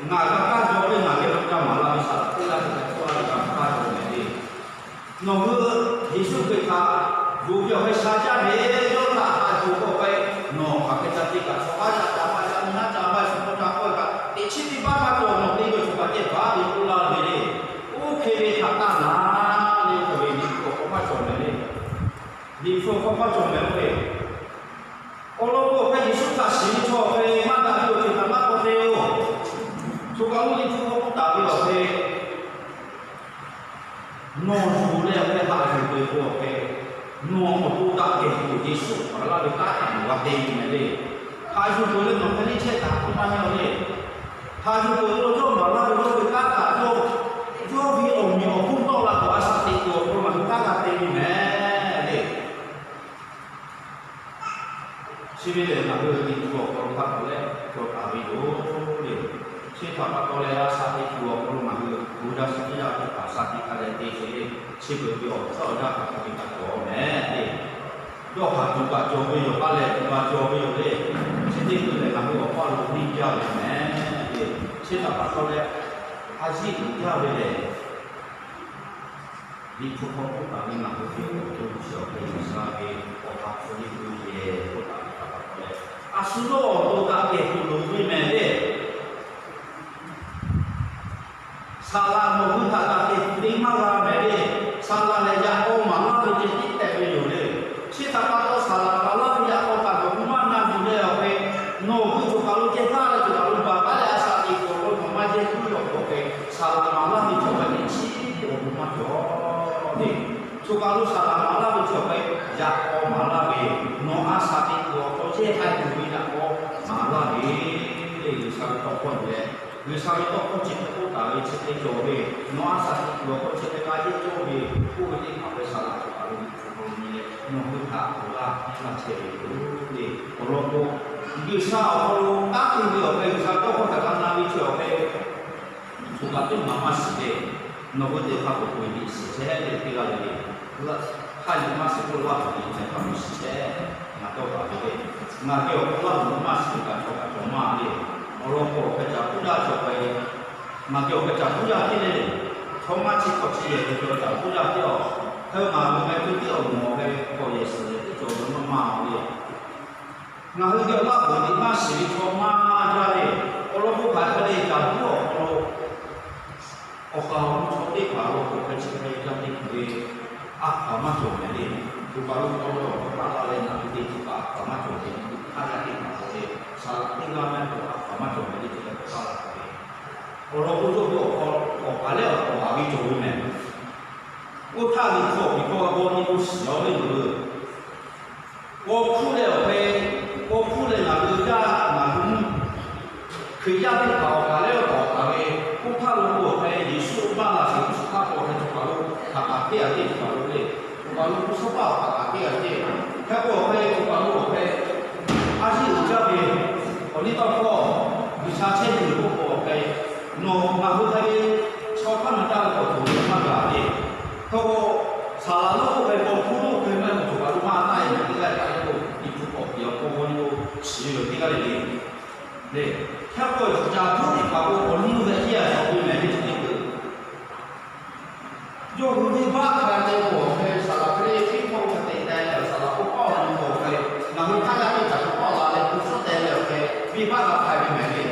Ngaˬ g'a kaˇ jaw ve, ngaˬ geh lo ca maˍ laˇ ve saˍ laꞈ teˇ g'aˇ chi hk'e k'oˆ laˇ ve kaꞈ kaˇ jaw mehˍ le. Nawˬ hui Yeˍsuˆ Hkriꞈ htaꞈ yonˍ ve awˬ hk'e sha jaˇ ve, yawˇ htaꞈ haꞈ yuˬ k'o hk'e, nawˬ hk'aˬ hk'e ca te kaꞈ, chaw haˉ yaˇ ca maˇ yaˇ, nyi haˉ ca maˇ yaˇ, shu hk'aw ca k'oˆ kaꞈ, teꞈ chiˉ teˇ baˆ maˇ cawˬ. Nawˬ te ve chaw kaꞈ ceh baˬ ve k'oˆ laˇ ve le. Oˇ hk'e ve htaꞈ taˇ na le, oˇ hk'e ve Liꞈ hpu awˬ hk'aw maˇ cawˬ mehˍ le. Liꞈ hpu awˬ hk'aw maˇ cawˬ mehˍ oˇ ve. Awˬ lawn k'o, hk'e Yeˍsuˆ htaꞈ shiˍ ve chaw hk'e maˇ daꞈ ve awˬ ceuˬ htaꞈ maˇ k'awꞈ te-oˬ. Choˬ kaˬ lo Liꞈ hpu hk'aw k'oˆ taˍ ve awˬ hk'e, nawˬ yuˬ leh awˬ hk'e haꞈ yuˬ peuˬ k'o awˬ hk'e, nawˬ awˬ to daꞈ kehˬ tuˬ Yeˍsuˆ maˍ laˇ ve kanˉ htaꞈ nawˬ g'a te ve mehˍ le. Haꞈ yuˬ peuˬ leh nawˬ hk'e liˇ chehˇ taˍ k'oˆ maˇ heˆ le. Haꞈ yuˬ peuˬ k'o, yawˇ maˍ laˇ ve yawˇ ve kanˉ htaꞈ yawˇ, yawˇ ve awˬ meꞈ awˬ hponˇ tawˆ la tuˬ a shaꞈ teꞈ tuˬ awˬ hk'aw lo ngaˬ hui kanˉ g'a te ve mehˍ le. Chi ve lehˬ, ngaˬ hui Liꞈ hpu awˬ hk'aw lo hk'a hk'aw leh cawˬ taˍ ve yoˬ le. Chi htaꞈ pa taw leh, a shaꞈ teꞈ tuˬ awˬ hk'aw lo ngaˬ hui Buddha suhˉ teˇ g'aˇ teˇ hpaˍ shaꞈ teꞈ hk'a leh te ve le. Chi beuꞈ ve awˬ tcuhˉ awˬ yaˇ hk'a hk'e ve kaꞈ cawˬ mehˍ le. Yawˇ hk'aˬ tuˬ kaꞈ cawˬ ve yoˬ, k'a lehˬ tuˬ kaꞈ cawˬ ve yoˬ le. Chi teˇ hkui lehˬ, ngaˬ hui awˬ paˇ lo neˇ jaˇ ve mehˍ le. Chi htaꞈ pa taw leh, a yiˇ uiˍ jaˇ ve lehˬ, Liꞈ hpu hk'aw k'oˆ taˍ ve, ngaˬ hui ve awˬ to chi awˬ hk'e G'uiˬsha ve awˬ ha hpu teˇ hkui yehˬ k'oˆ taˍ ve htaꞈ pa taw leh, a shu yawˇ awˬ to daꞈ kehˬ tuˬ loˍ ve mehˍ le. Saˍ laꞈ nawˬ hui htaꞈ daꞈ kehˬ tuˬ te maˇ g'a mehˍ le. Saˍ laꞈ lehˬ yaꞈ k'aw maˍ laˇ ve ceh tiˉ tehꞈ ve yoˬ le. Chi htaꞈ pa taw, saˍ laꞈ maˍ laˇ ve yaꞈ k'aw kaꞈ nawˬ hui maˇ na yuˬ leh awˬ hk'e, nawˬ hui choˬ kaˬ lo ceh taˇ leh choˬ kaˬ lo baˬ taˉ leh a shaꞈ teꞈ tuˬ awˬ hk'aw lo nawˬ maˇ yehˇ tuˉ ve awˬ hk'e, saˍ laꞈ maˍ laˇ ve chaw hk'a teꞈ chiˉ awˬ bon maˇ cawˬ le. Choˬ kaˬ lo saˍ laꞈ maˍ laˇ ve chaw hk'a yaꞈ k'aw maˍ laˇ ve, nawˬ a shaꞈ teꞈ tuˬ awˬ hk'aw ceh k'ai tuˬ ve yaꞈ k'aw maˍ laˇ ve le. G'uiˬsha ve tawˇ hkawˇ lehˬ, G'uiˬsha ve tawˇ hkawˇ chi hk'e k'oˆ taˍ ve chi hk'e cawˬ ve, nawˬ a shaꞈ teꞈ tuˬ awˬ hk'aw chi hk'e k'a yehˇ cawˇ ve, oˇ ve teˇ hpaˍ ve saˍ laꞈ choˬ kaˬ lo hk'aw lo nyi leh nawˬ hui htaꞈ awˬ g'aˇ piˇ laˇ chehˇ ve yoˬ le. Awˬ lawn k'o, G'uiˬsha awˬ hk'aw lo kanˉ te ve awˬ hk'e, G'uiˬsha tawˇ hkawˇ htaꞈ g'a na ve chi awˬ hk'e, choˬ kaˬ teˇ maˬ maˇ shiˍ le. Nawˬ hui teˇ hpaˍ k'o k'oꞈ-e liꞈ shiˍ chehˇ ve teˇ g'aˇ le le. Hk'a liꞈ maˇ shiˍ k'o, Laˇ huˍ liꞈ htaꞈ kaꞈ shiˍ chehˇ. Ngaˬ dawˇ haˍ ve le. Ngaˬ geh awˬ hk'aw Laˇ huˍ liꞈ maˇ shiˍ kaꞈ chaw kaꞈ cawˬ maˇ le. Awˬ lawn k'o, awˬ hk'e caˍ puiˉ yaˇ cawˬ ve, ngaˬ geh awˬ hk'e caˍ puiˉ yaˇ tiˉ le. Chaw maˇ chi hkawꞈ chi yehˬ ve caˍ puiˉ yaˇ tiˉ-aw. Hk'e ngaˬ hui meh tuˇ tiˉ awˬ moˍ awˬ hk'e hkawꞈ yehˬ suhˍ yehˬ tiˉ cawˬ ve maˇ maˇ le. Ngaˬ hui geh Laˇ huˍ liꞈ maˇ shiˍ ve chaw maˇ jaˇ le. Awˬ lawn k'o, hk'aˬ hk'e le caˍ puiˉ awˬ hk'aw lo awˬ kaˍ awˬ nu chaw teˇ hpaˍ lo awˬ hk'e chi hk'e ca te tuˬ ve a hkaˍ maˇ cawˬ mehˍ le. Choˬ kaˬ lo awˬ hk'aw lo awˬ hk'aw taˆ la leh ngaˬ hui te tuˬ kaꞈ a hkaˍ maˇ cawˬ ve, hk'aˇ yaˇ teˇ hpaˍ k'awꞈ le, saˍ laꞈ teˇ g'aˇ mehˆ k'o a hkaˍ maˇ cawˬ mehˍ le, chi hk'e k'oˆ taˍ la ve. Awˬ lawn k'o, yawˇ ve awˬ hk'aw awˬ kaˍ lehˬ awˬ hk'aw haˍ ve cawˬ ve mehˍ. Oˇ htaˇ Liꞈ hpu awˬ piˍ hkawˇ g'aw nyi k'o shiˍ-aw ve yoˬ le. K'aw hkuˇ leh awˬ hk'e, k'aw hkuˇ leh ngaˬ hui yaˇ ngaˬ hui mvuhˇ Hkriꞈ yaˇ teˇ hpaˍ awˬ kaˍ lehˬ awˬ hk'aw haˍ ve, oˇ htaˇ lo k'o awˬ hk'e Yeˍsuˆ maˇ laˬ sheˍ, oˇ htaˇ k'o awˬ hk'e choˬ kaˬ lo htaꞈ kaꞈ teˇ g'aˇ teˇ choˬ kaˬ lo le. Choˬ kaˬ lo k'o shawˉ paˆ awˬ htaꞈ kaꞈ teˇ g'aˇ teˇ, hk'e k'o awˬ hk'e choˬ kaˬ lo awˬ hk'e a yiˇ uiˍ jaˇ ve awˬ liˇ tawˇ hkawˇ G'uiˬsha chehˇ tuˬ k'oˆ k'o awˬ hk'e, nawˬ ngaˬ hui hk'a ve chaw htaˇ na taˇ ve k'awꞈ cawˬ ve maˇ g'a le. Hk'e k'o, saˍ laꞈ lo Yawˇ hui venˇbaˆ hk'a te k'o, awˬ hk'e saˍ laꞈ hk'e le piˇ hk'awˇ hk'a te teh leh, saˍ laꞈ k'oˆ hkawˇ awˬ hk'e, ngaˬ hui hk'aˇ g'a teˇ caꞈ hk'awˇ la leh hkui tcuhˉ teh leh awˬ hk'e venˇbaˆ g'a hk'a ve mehˍ le.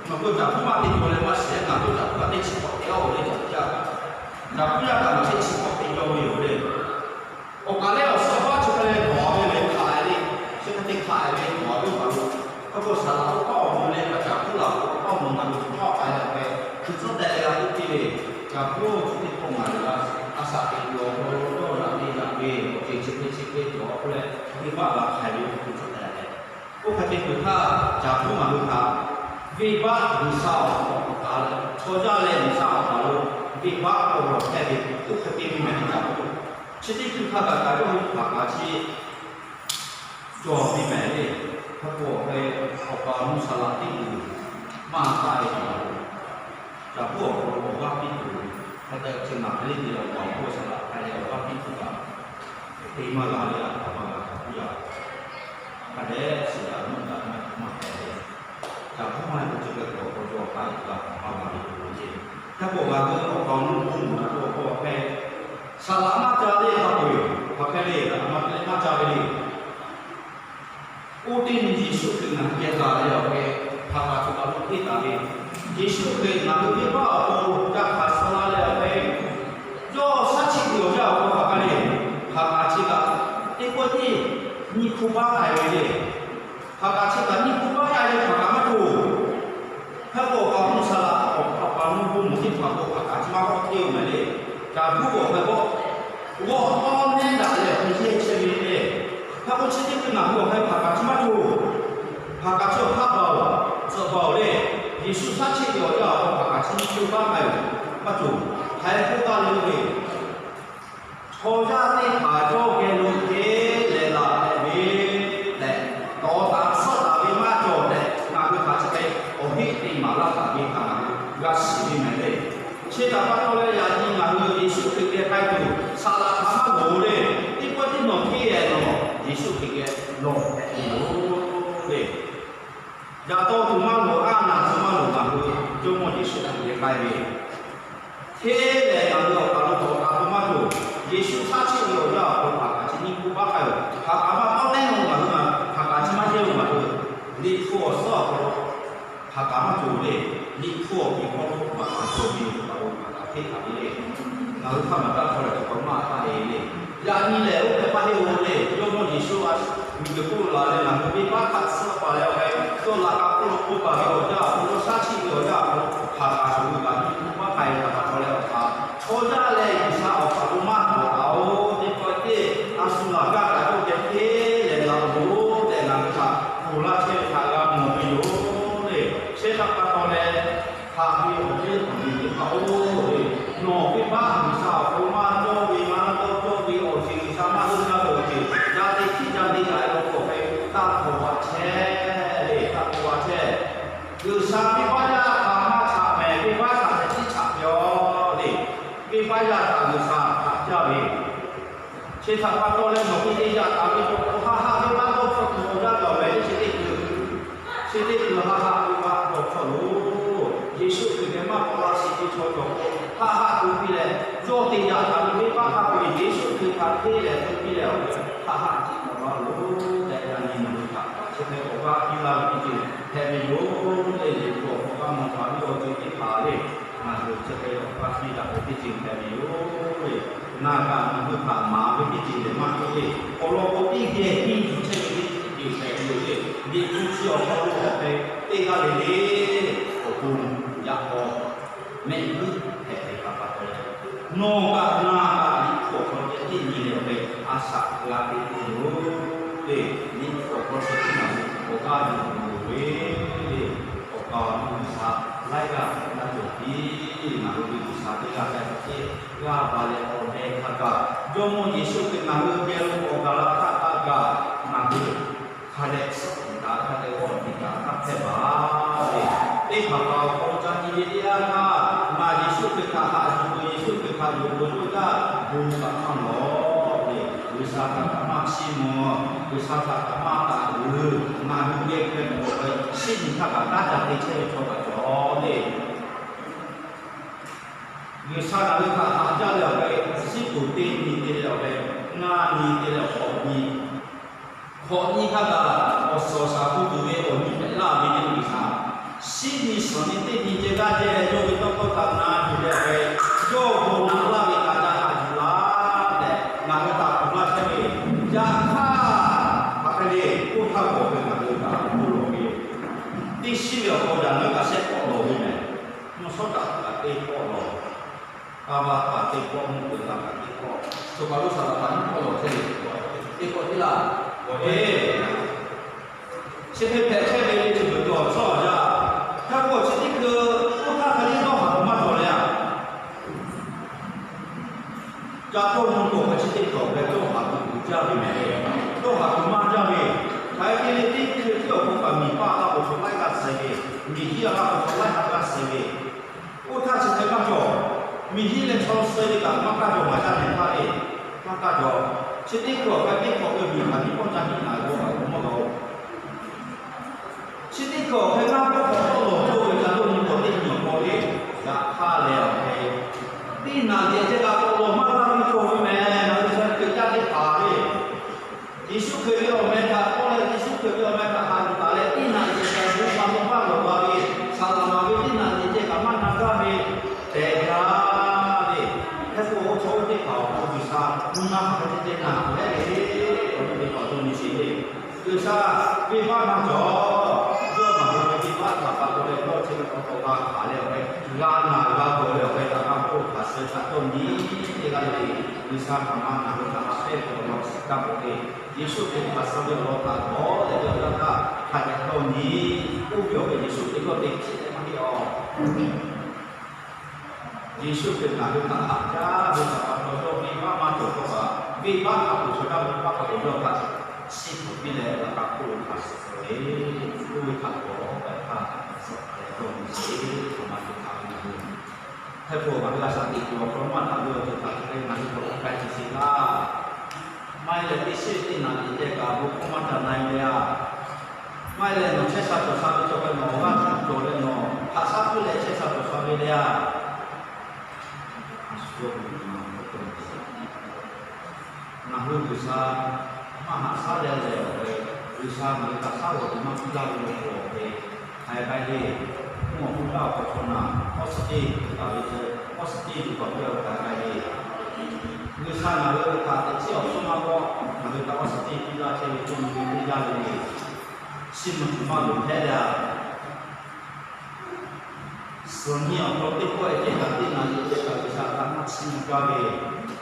Ngaˬ hui caꞈ hpuˇ maˇ te cawˬ leh maˇ shiˍ, ngaˬ hui caꞈ hpuˇ teˇ chi hk'awꞈ te-a-oˬ le, caꞈ hpuˇ yaˇ kaꞈ ngaˬ teˇ chi hk'awꞈ te cawˇ ve yoˬ le. Awˬ kaˍ lehˬ awˬ suhˍ baˆ chi hk'a leh nawˬ ve le hk'aˬ e le, chi hk'e te hk'aˬ e ve nawˬ ve pa lo, hk'e k'o saˍ laꞈ k'oˆ hkawˇ awˬ moˍ leh kaꞈ caꞈ hpuˇ laˬ k'o hkawˇ awˬ moˍ ngaˬ hui hkawˇ k'ai leh hk'e hkui tcuhˉ teh leh g'a teˇ piˇ ve, caꞈ hpuˇ chi teˇ hkawˇ ngaˬ hui a shaꞈ teꞈ tuˬ awˬ hk'aw lo yawˇ yaꞈ ve yaꞈ ve awˬ ceuˬ chi hk'e chi hk'e cawˬ k'oˆ leh, venˇbaˆ g'a hk'a ve hkui tcuhˉ teh leh, oˇ hk'e te kuiˬ htaˇ caꞈ hpuˇ ngaˬ hui htaꞈ venˇbaˆ G'uiˬsha awˬ hk'aw lo k'awꞈ k'ai leh, chaw yaˇ leh G'uiˬsha awˬ hk'aw lo venˇbaˆ k'awꞈ lawˬ hpehˇ ve, oˇ hk'e te ve mehˍ ve caꞈ hpuˇ. Chi teˇ hkui htaˇ kaꞈ kaꞈ yawˇ hui hpaˍ kaꞈ chi cawˬ ve mehˍ le. Hk'e k'o awˬ hk'e awˬ kaˍ awˬ nu saˍ laꞈ teˇ g'uiˬ maˇ taˆ ve htaꞈ, caꞈ hpuˇ awˬ hk'aw lo awˬ g'aˇ piˇ tuˬ, hk'e te chi ngaˬ hk'e le te awˬ kaˍ awˬ hk'aw lo saˍ laꞈ hk'a leh awˬ g'aˇ piˇ tuˬ kaꞈ, teˇ maˇ g'a le, a htaꞈ maˇ g'a htaꞈ hpuˇ yaˇ hk'a dehꞈ shiˍ daꞈ mvuhˇ daꞈ maˇ maˇ hpehꞈ ve. Caꞈ hpuˇ maˇ heˆ k'o chi hk'e k'awꞈ k'awꞈ cawˬ k'ai tuˬ kaꞈ maˇ g'a ve yoˬ le. Hk'e k'o ngaˬ hui awˬ kaˍ awˬ nu bon maˍ tuˬ awˬ hk'aw lo hk'e, saˍ laꞈ maˇ ca le, hk'a peu-eˬ hk'aˬ hk'e le, a ma te maˇ ca ve le. Oˇ teˇ nyi Yeˍsuˆ Hkriꞈ ngaˬ hui geh taˍ leh awˬ hk'e, hpaˍ kaꞈ tuˬ kaꞈ lo teˇ taˍ ve, Yeˍsuˆ Hkriꞈ ngaˬ hui venˇbaˆ awˬ pon ca hkanˍ suh la leh awˬ hk'e, yawˇ shaˉ chiˆ ve awˬ yanˇ awˬ hk'aw hpaˍ kaꞈ le, hpaˍ kaꞈ chi kaꞈ teˇ pawˆ tiˉ nyiˇ hkuˇ baˆ k'ai ve le. Hpaˍ kaꞈ chi kaꞈ nyiˇ hkuˇ baˆ k'ai ve hpaˍ kaꞈ maˇ cawˬ. Hk'e k'o awˬ kaˍ awˬ nu saˍ laꞈ, awˬ kaˍ awˬ nu bon maˍ teˇ hpaˍ k'o hpaˍ kaꞈ chi maˇ k'awꞈ te-oˬ mehˍ le. Caꞈ hpuˇ awˬ hk'e k'o, g'awˇ tawˇ nehˉ daꞈ leh awˬ hk'e yehˇ chehˇ ve le. Hk'e k'o chi teˇ hkui ngaˬ hui awˬ hk'e hpaˍ kaꞈ chi maˇ cawˬ. Hpaˍ kaꞈ chi awˬ hk'aˇ baˬ-oˬ, tcuhꞈ baˬ-oˬ le. Yeˍsuˆ shaˉ chiˆ ve awˬ yanˇ awˬ hk'aw hpaˍ kaꞈ chi nyiˇ hkuˇ baˆ k'ai-oˬ, maˇ cawˬ. Hk'e k'oˆ taˇ le ve, chaw yaˇ teˇ hpaˍ yawˇ geh lo hteˇ leh laˬ hpehꞈ ve tehꞈ, tawˍ taˍ suhˉ taˍ ve maˇ cawˬ tehꞈ, ngaˬ hui hk'aˬ chi hk'e awˬ heˆ te maˍ laˇ taˍ ve htaꞈ ngaˬ hui g'a shiˍ ve mehˍ le. Chi htaꞈ pa taw leh yaꞈ nyi ngaˬ hui Yeˍsuˆ Hkriꞈ geh k'ai tuˬ saˍ laꞈ htaꞈ maˇ loˍ le. Teˇ pawˆ tiˉ nawˬ hteˇ-e nawˬ Yeˍsuˆ Hkriꞈ geh lawˬ hpehꞈ ve yoˬ le. Yaꞈ taw tuˬ maˇ loˍ, a naˬ tuˬ maˇ loˍ, ngaˬ hui Jawˇmawˇ Yeˍsuˆ Hkriꞈ geh k'ai ve hteˇ lehˬ, ngaˬ hui awˬ kaˍ lo hk'aˬ kaꞈ to maˇ cawˬ. Yeˍsuˆ shaˉ chiˆ ve awˬ yanˇ awˬ hk'aw lo hpaˍ kaꞈ chi nyiˇ hkuˇ baˆ k'ai-oˬ. Hpaˍ kaꞈ maˇ tawˇ nehˉ-oˬ, ngaˬ hui hpaˍ kaꞈ chi maˇ yehˇ-oˬ, ngaˬ hui Liꞈ hpu awˬ suhˉ awˬ hk'aw lo hpaˍ kaꞈ maˇ cawˬ le. Liꞈ hpu awˬ piˍ hk'aw lo hpaˍ kaꞈ cawˬ ve yoˬ, hpaˍ kaꞈ hteˇ taˍ ve le. Ngaˬ hui hk'aˇ maˍ taˇ hk'aw leh hk'aw maˇ taˇ le le. Yaꞈ nyi lehˬ oˇ hk'e maˇ heˆ-oˬ le. Jawˇmawˇ Yeˍsuˆ a miˬguiˬ hk'oˆ lo laˬ leh ngaˬ hui venˇbaˆ hk'aˆ suhˉ paˍ leh awˬ hk'e, yawˇ laꞈ ka hk'oˆ lo k'oˆ taˍ ve awˬ yanˇ awˬ hk'aw lo, shaˉ chiˆ ve awˬ yanˇ awˬ hk'aw lo hpaˍ kaꞈ shuˍ hui kaꞈ nyiˇ hkuˇ baˆ k'ai ve htaꞈ pa taw leh awˬ hk'aˇ, chaw yaˇ leh G'uiˬsha awˬ kaˍ lo maˇ hawˍ taˍ-oˬ. Teˇ pawˆ teˇ a shu laˬ gaˇ kaꞈ yawˇ geh hteˇ leh laˬ-oˬ tehꞈ ngaˬ hui htaꞈ ponˬ laˇ chehˇ ve htaꞈ g'a mawˬ ve yoˬ le. Chi htaꞈ pa taw leh, haꞈ ve awˬ viˉ awˬ nyi teˇ hpaˍ-oˬ, nawˬ venˇbaˆ G'uiˬsha awˬ hk'aw lo maˇ cawˇ ve, maˇ dawˇ cawˇ ve awˬ ceuˬ, G'uiˬsha maˇ dawˇ cawˇ ve awˬ ceuˬ, yaˇ teˇ hkiˇ yaˇ teˇ yaꞈ ve awˬ hk'aw hk'e taˇ hpaw-a chehˇ le, taˇ hpaw-a chehˇ. G'uiˬsha venˇbaˆ yaˇ htaꞈ maˇ chaꞈ mehˍ, venˇbaˆ htaꞈ hk'e tiˉ chaꞈ ve yoˬ le. Venˇbaˆ yaˇ htaꞈ G'uiˬsha htaꞈ jaˇ ve Chi htaꞈ pa taw leh nawˬ hui te yaꞈ taˍ ve chaw k'o, haˆ haˆ venˇbaˆ dawˇ hpfuhˆ tuˬ awˬ yanˇ gaˬ mehˍ le. Chi teˇ hkui, chi teˇ hkui haˆ haˆ venˇbaˆ dawˇ hpfuhˆ loˬ. Yeˍsuˆ Hkriꞈ geh maˇ k'awꞈ la shiˍ ve chaw cawˬ k'o, haˆ haˆ tu piˇ leh, yawˇ te yaꞈ taˍ ve venˇbaˆ hk'a peu-eˬ Yeˍsuˆ Hkriꞈ htaꞈ hteˇ leh tu piˇ leh awˬ hk'e haˆ haˆ tiˉ k'awꞈ la loˬ tehꞈ, yaꞈ nyi nawˬ hui htaꞈ chi hk'e k'awꞈ g'aˇ piˇ laˇ ve teˇ ceuˬ hpehꞈ ve yoˬ le. Liꞈ hpu awˬ hk'aw g'a mawˬ taˍ ve awˬ ceuˬ teˇ hpaˍ le, ngaˬ hui chi hk'e k'awꞈ g'aˇ piˇ daꞈ ve teˇ ceuˬ hpehꞈ ve yoˬ le. Ngaˬ kaꞈ nawˬ hui htaꞈ maˍ ve teˇ ceuˬ lehˬ maˇ k'oˆ le. Awˬ lawn k'o, teˇ geh henˇ yuˬ chehˇ ve teˇ ceuˬ hpehꞈ ve yoˬ le. Liꞈ hpu chi awˬ hk'aw lo awˬ hk'e teˇ g'aˇ le le awˬ pon yaꞈ k'aw mehˆ g'uˇ hpehꞈ ve htaꞈ pa taw leh, nawˬ kaꞈ ngaˬ kaꞈ Liꞈ hpu awˬ hk'aw lo ceh tiˉ nyi leh awˬ hk'e a shaꞈ g'a te tuˬ yoˬ le. Liꞈ hpu awˬ hk'aw lo ceh tiˉ ngaˬ hui awˬ g'aˇ yuˬ tuˬ loˍ ve le. Awˬ kaˍ awˬ nu G'uiˬsha laiˉ g'aˇ htaꞈ taˇ cawˬ piˇ. Ngaˬ hui ve G'uiˬsha teˇ g'aˇ g'aˇ tiˉ g'aˇ ba leh awˬ leh hk'a gaˬ, Jawˇmawˇ Yeˍsuˆ Hkriꞈ ngaˬ hui geh lo awˬ gaˬ la htaˇ hk'a gaˬ, ngaˬ hui hk'a dehꞈ suhˉ tiꞈ taˍ hk'a dehꞈ g'awˇ tiꞈ taˍ htaˇ hpehˇ baˬ le. Teˇ hpaˍ kaꞈ awˬ hk'aw lo ca nyi ve teˇ yanˇ htaˇ, ngaˬ Yeˍsuˆ Hkriꞈ htaꞈ haꞈ yuˬ peuˬ, Yeˍsuˆ Hkriꞈ htaꞈ yonˍ peuˬ k'oˆ htaˇ, bon kaꞈ maˇ lawˬ le. G'uiˬsha htaꞈ kaꞈ maˇ chiˇ mvuh, G'uiˬsha htaꞈ kaꞈ maˇ taˍ uiˍ, ngaˬ hui geh hk'e k'awꞈ ve shinˉ nyi htaˇ kaꞈ taˇ ca te chehˇ ve chaw kaꞈ cawˬ le. G'uiˬsha ngaˬ hui htaꞈ haꞈ jaˇ leh awˬ hk'e, siˉ puˍ teˇ nyi te leh awˬ hk'e, ngaˇ nyi te leh awˬ hk'awꞈ nyi, hk'awꞈ nyi htaˇ kaꞈ awˬ suhˍ awˬ shaˍ hpu tuˬ ve awˬ nyi hpehꞈ laˇ ve teˇ nyi G'uiˬsha, siˉ nyi suhˍ nyi teˇ nyi ceh g'aˇ ceh yawˇ ve tawˇ hkawˇ htaꞈ na yuˬ leh awˬ hk'e, yawˇ bon naꞈ laˇ ve htaꞈ ca haꞈ yuˬ laˇ tehꞈ ngaˬ hui htaꞈ k'oˆ laˇ chehˇ ve. Yaꞈ hk'aˇ, hk'aˬ hk'e le k'oˆ htaˇ k'awꞈ ve ngaˬ hui kaꞈ k'oˆ lawˬ ve, teˇ shiˉ ve awˬ hk'aw lo ngaˬ hui kaꞈ shehˆ k'awꞈ lawˬ ve mehˍ. Mvuhˇ shawˉ kaꞈ kaꞈ teˇ k'awꞈ lawˬ, a va kaꞈ teˇ k'awꞈ, mvuhˇ k'oˍ kaꞈ teˇ k'awꞈ, choˬ kaˬ lo saˍ laˍ htaꞈ nyiˇ k'awꞈ lawˬ chehˇ ve, teˇ k'awꞈ teˇ laˇ, k'awꞈ e. Chi hk'e hpehꞈ chehˇ ve chi beuꞈ k'awꞈ chawˇ a jaˇ. Hk'e k'o chi teˇ hkui k'oˆ htaˇ hk'e le dawˇ haˍ tuˬ maˇ cawˬ leh a. Ca tawˇ nyi k'awꞈ hk'e chi teˇ hkui awˬ hk'e dawˇ haˍ tuˬ jaˇ ve mehˍ le. Dawˇ haˍ tuˬ maˇ jaˇ ve, hk'aˬ hk'e le teˇ hkui teˇ awˬ hk'aw kaꞈ miˬ paˆ a k'o chaw laiˉ g'aˇ suh ve, miˬ hiˉ a k'o chaw laiˉ ha g'aˇ suh ve, oˇ htaˇ chi hk'e maˇ cawˬ. Miˬ hiˉ leh chaw suh ve kaꞈ maˇ kaˇ cawˬ, maˍ jaˇ nehˬ htaˇ le, maˇ kaˇ cawˬ. Chi teˇ hkui awˬ hk'e teˇ hkui ve miˬ hk'aˬ nyiˇ pawˆ ca nyi naˍ g'aw kaꞈ k'o maˇ g'a-oˬ. Chi teˇ hkui awˬ hk'e ngaˇ pawˆ k'awꞈ tawˆ lawˬ cawˇ ve ca dawˇ nyi k'awꞈ teˇ nyi awˬ hk'aw le, yaꞈ hk'aˇ lehˬ awˬ hk'e, teˇ naꞈ yehˬ ceh kaꞈ k'awꞈ lawˬ maˇ g'a ve cawˬ ve mehˍ. Ngaˬ hui G'uiˬsha teˇ g'aˇ teˇ hpaˍ le, Yeˍsuˆ Hkriꞈ ve awˬ meh htaꞈ k'oˆ leh, Yeˍsuˆ Hkriꞈ ve awˬ meh htaꞈ haꞈ yuˬ taˍ leh, teˇ naꞈ yehˬ kaꞈ bon ma bon maˇ lawˬ g'a ve, saˍ laˍ maˍ ve teˇ naꞈ yehˬ ceh kaꞈ maˇ na gaˇ ve tehꞈ g'a ve. Hk'e k'o, chaw oˇ teˇ hpaˍ awˬ hk'aw G'uiˬsha nyi ma hk'aˬ hk'e te te naˍ lehˉ ve, awˬ viˉ teˇ hpaˍ awˬ to nyi sheˍ le. G'uiˬsha venˇbaˆ maˇ cawˬ. Yawˇ ngaˬ hui ve venˇbaˆ htaꞈ pa taw leh yawˇ chi ve pa taw g'a hkanˍ leh awˬ hk'e, g'a naˬ g'a gawˬ leh awˬ hk'e htaꞈ g'a k'oˆ hkanˍ suh htaꞈ dawˇ nyi teˇ g'aˇ le le. G'uiˬsha htaꞈ maˇ ngaˬ hui htaꞈ maˇ pehˇ ve awˬ lawn shiˍ taˇ k'oˆ ve, Yeˍsuˆ Hkriꞈ hkanˍ suh ve awˬ lawn htaꞈ g'awˬ leh yawˇ htaꞈ hk'a dehꞈ dawˇ nyi. Oˇ ve awˬ hk'e Yeˍsuˆ Hkriꞈ yawˇ te hkiˆ leh maˇ heˆ awˬ. Yeˍsuˆ Hkriꞈ ngaˬ hui htaꞈ haꞈ jaˇ ve htaꞈ pa taw, yawˇ venˇbaˆ maˇ cawˬ htawˇ kaꞈ, venˇbaˆ htaꞈ poˬ chaw daˇ ve venˇbaˆ hk'a dehꞈ yawˇ htaꞈ shiˉ hpehꞈ piˇ leh, laꞈ ka hk'oˆ lo hkanˍ suh ve, oˇ ve htaꞈ g'awˬ hk'a dehꞈ dawˇ nyi sheˍ. Hk'aˬ ma te hk'a ve ngaˬ hui, hk'e k'o ngaˬ hui a shaꞈ teꞈ kuiˬ awˬ hk'aw maˇ htaꞈ ve awˬ ceuˬ htaꞈ hk'e ngaˬ hui k'awꞈ k'ai tuˬ sheˍ laˇ. Maˇ heˆ leh teˇ shiˉ teˇ naꞈ teꞈ ceh kaꞈ bon hkawˇ maˇ ca na-e le a. Maˇ heˆ leh nawˬ chehˇ sha cawˬ sha ve chaw hk'e nawˬ awˬ g'aˇ htaꞈ cawˬ leh nawˬ haꞈ shaˉ puiˉ leh chehˇ sha cawˬ sha ve le a. Ngaˬ hui G'uiˬsha maˇ haꞈ shaˉ leh lehˬ awˬ hk'e, G'uiˬsha ngaˬ hui htaꞈ shaˉ g'awˬ tuˬ maˇ piˇ laˇ ve awˬ hk'e, hk'aˬ hk'e k'ai le. Mvuhˇ awˬ hpfuhˇ taˇ awˬ hk'aw chaw naˬ oˇ suhˉ teˇ tuˬ taˍ ve ceh, oˇ suhˉ teˇ tuˬ kaꞈ piˇ a k'ai k'ai le. G'uiˬsha ngaˬ hui htaꞈ teꞈ chiˉ awˬ suhˉ maˇ g'awˇ, ngaˬ hui htaꞈ oˇ suhˉ teˇ piˇ laˇ chehˇ ve teˇ nyi ve teˇ yanˇ le le, chiˇ mvuh tuˬ maˇ loˍ hpehꞈ le a. Suhˍ nyi awˬ hk'aw teˇ pawˆ e ceh kaꞈ teˇ naꞈ yehˬ ceh kaꞈ G'uiˬsha htaꞈ maˇ chiˇ mvuh gaˇ ve,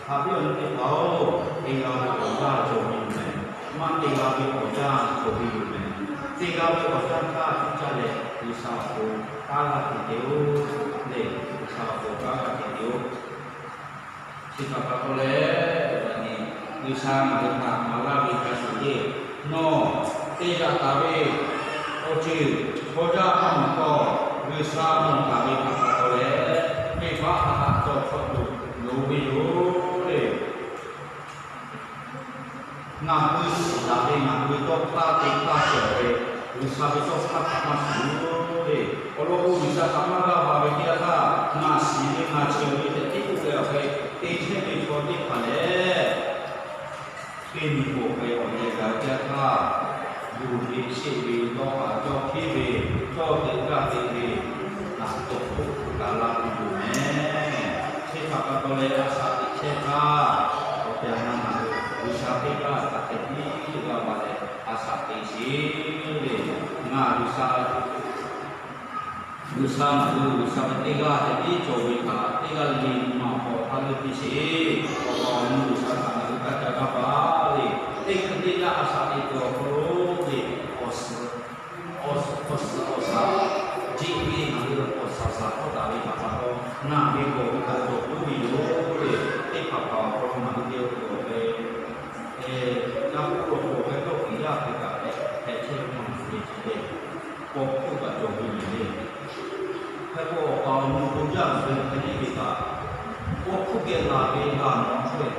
haꞈ ve awˬ nyi teˇ hpaˍ-oˬ, te g'a ve awˬ yanˇ cawˬ ve yoˬ mehˍ. Maˇ te g'a ve awˬ yanˇ cawˬ ve yoˬ mehˍ. Te g'a ve awˬ yanˇ htaˇ cuˇ caˇ leh G'uiˬsha awˬ pon kanˉ g'a te te-oˬ le. G'uiˬsha awˬ pon kanˉ g'a te te-oˬ. Chi htaꞈ pa taw leh, yaꞈ nyi G'uiˬsha ngaˬ hui htaꞈ maˍ laˇ ve hk'a shuˍ le, nawˬ te yaꞈ taˍ ve awˬ ceuˬ chaw yaˇ maˇ mawˬ htawˇ, G'uiˬsha mawˬ taˍ ve htaꞈ pa taw leh, venˇbaˆ htaꞈ cawˬ hk'awꞈ tuˬ loˍ ve yoˬ le. Ngaˬ hui shiˍ daꞈ ve ngaˬ hui ve tawˇ hk'aˇ te hk'aˇ cawˬ ve, G'uiˬsha ve tawˇ hk'aˇ htaꞈ maˇ shiˍ-oˬ le. Awˬ lawn k'o, G'uiˬsha htaꞈ maˇ g'a va ve teˇ yanˇ htaˇ, ngaˬ shiˍ ve ngaˬ ceuˬ ve tehꞈ tiˉ k'oˆ leh awˬ hk'e te chehˇ ve chaw teˇ hpaˍ lehˬ, teˇ nyi k'o hk'e awˬ yehˬ gaˬ ve teˇ yanˇ htaˇ, luˬ ve sheˆ ve dawˇ haˍ cawˇ hkiˉ ve, cawˇ te gaˇ te ve, naˬ tawˍ hk'oˆ kaꞈ la tuˬ yoˬ mehˍ. Chi htaꞈ pa taw leh a shaꞈ teꞈ chehˇ htaˇ, awˬ tehˬ awˬ na ngaˬ hui G'uiˬsha teˇ g'aˇ htaꞈ hk'e tiˉ g'a va leh a shaꞈ teꞈ sheˍ le. Ngaˬ G'uiˬsha G'uiˬsha ngaˬ hui G'uiˬsha ve teˇ g'aˇ hk'e tiˉ cawˬ ve htaꞈ teˇ g'aˇ le le nyi ma awˬ hk'aw taˇ leuˆ piˇ sheˍ. Awˬ pa awˬ nu G'uiˬsha htaꞈ ngaˬ hui taˇ ca gaˇ paˍ le. Teˇ hkui teˇ yanˇ a shaꞈ teꞈ kuiˬ awˬ hk'aw lo le, awˬ suhˍ awˬ suhˍ awˬ shaˍ, jeꞈ ve ngaˬ hui awˬ shaˍ shaˍ hkawˇ taˍ ve htaꞈ pa taw, ngaˬ ve gawˬ ve kaꞈ cawˬ puiˉ ve yoˬ le. Teˇ hpaˍ hpaˍ awˬ hk'aw lo ngaˬ hui te awˬ hk'aw lo ve, yaˇ hk'oˆ lo hk'aw hk'e tawˇ kuiˬ yaˇ hk'e kaꞈ hpehꞈ chehˇ ve maˇ mawˬ ve chi le. Paw hkuˇ kaꞈ cawˬ ve yoˬ le. Hk'e k'o, awˬ pa awˬ nu bon jaˇ ve hk'e le ve kaꞈ, paw hkuˇ geh laˬ ve g'a nawˬ hk'e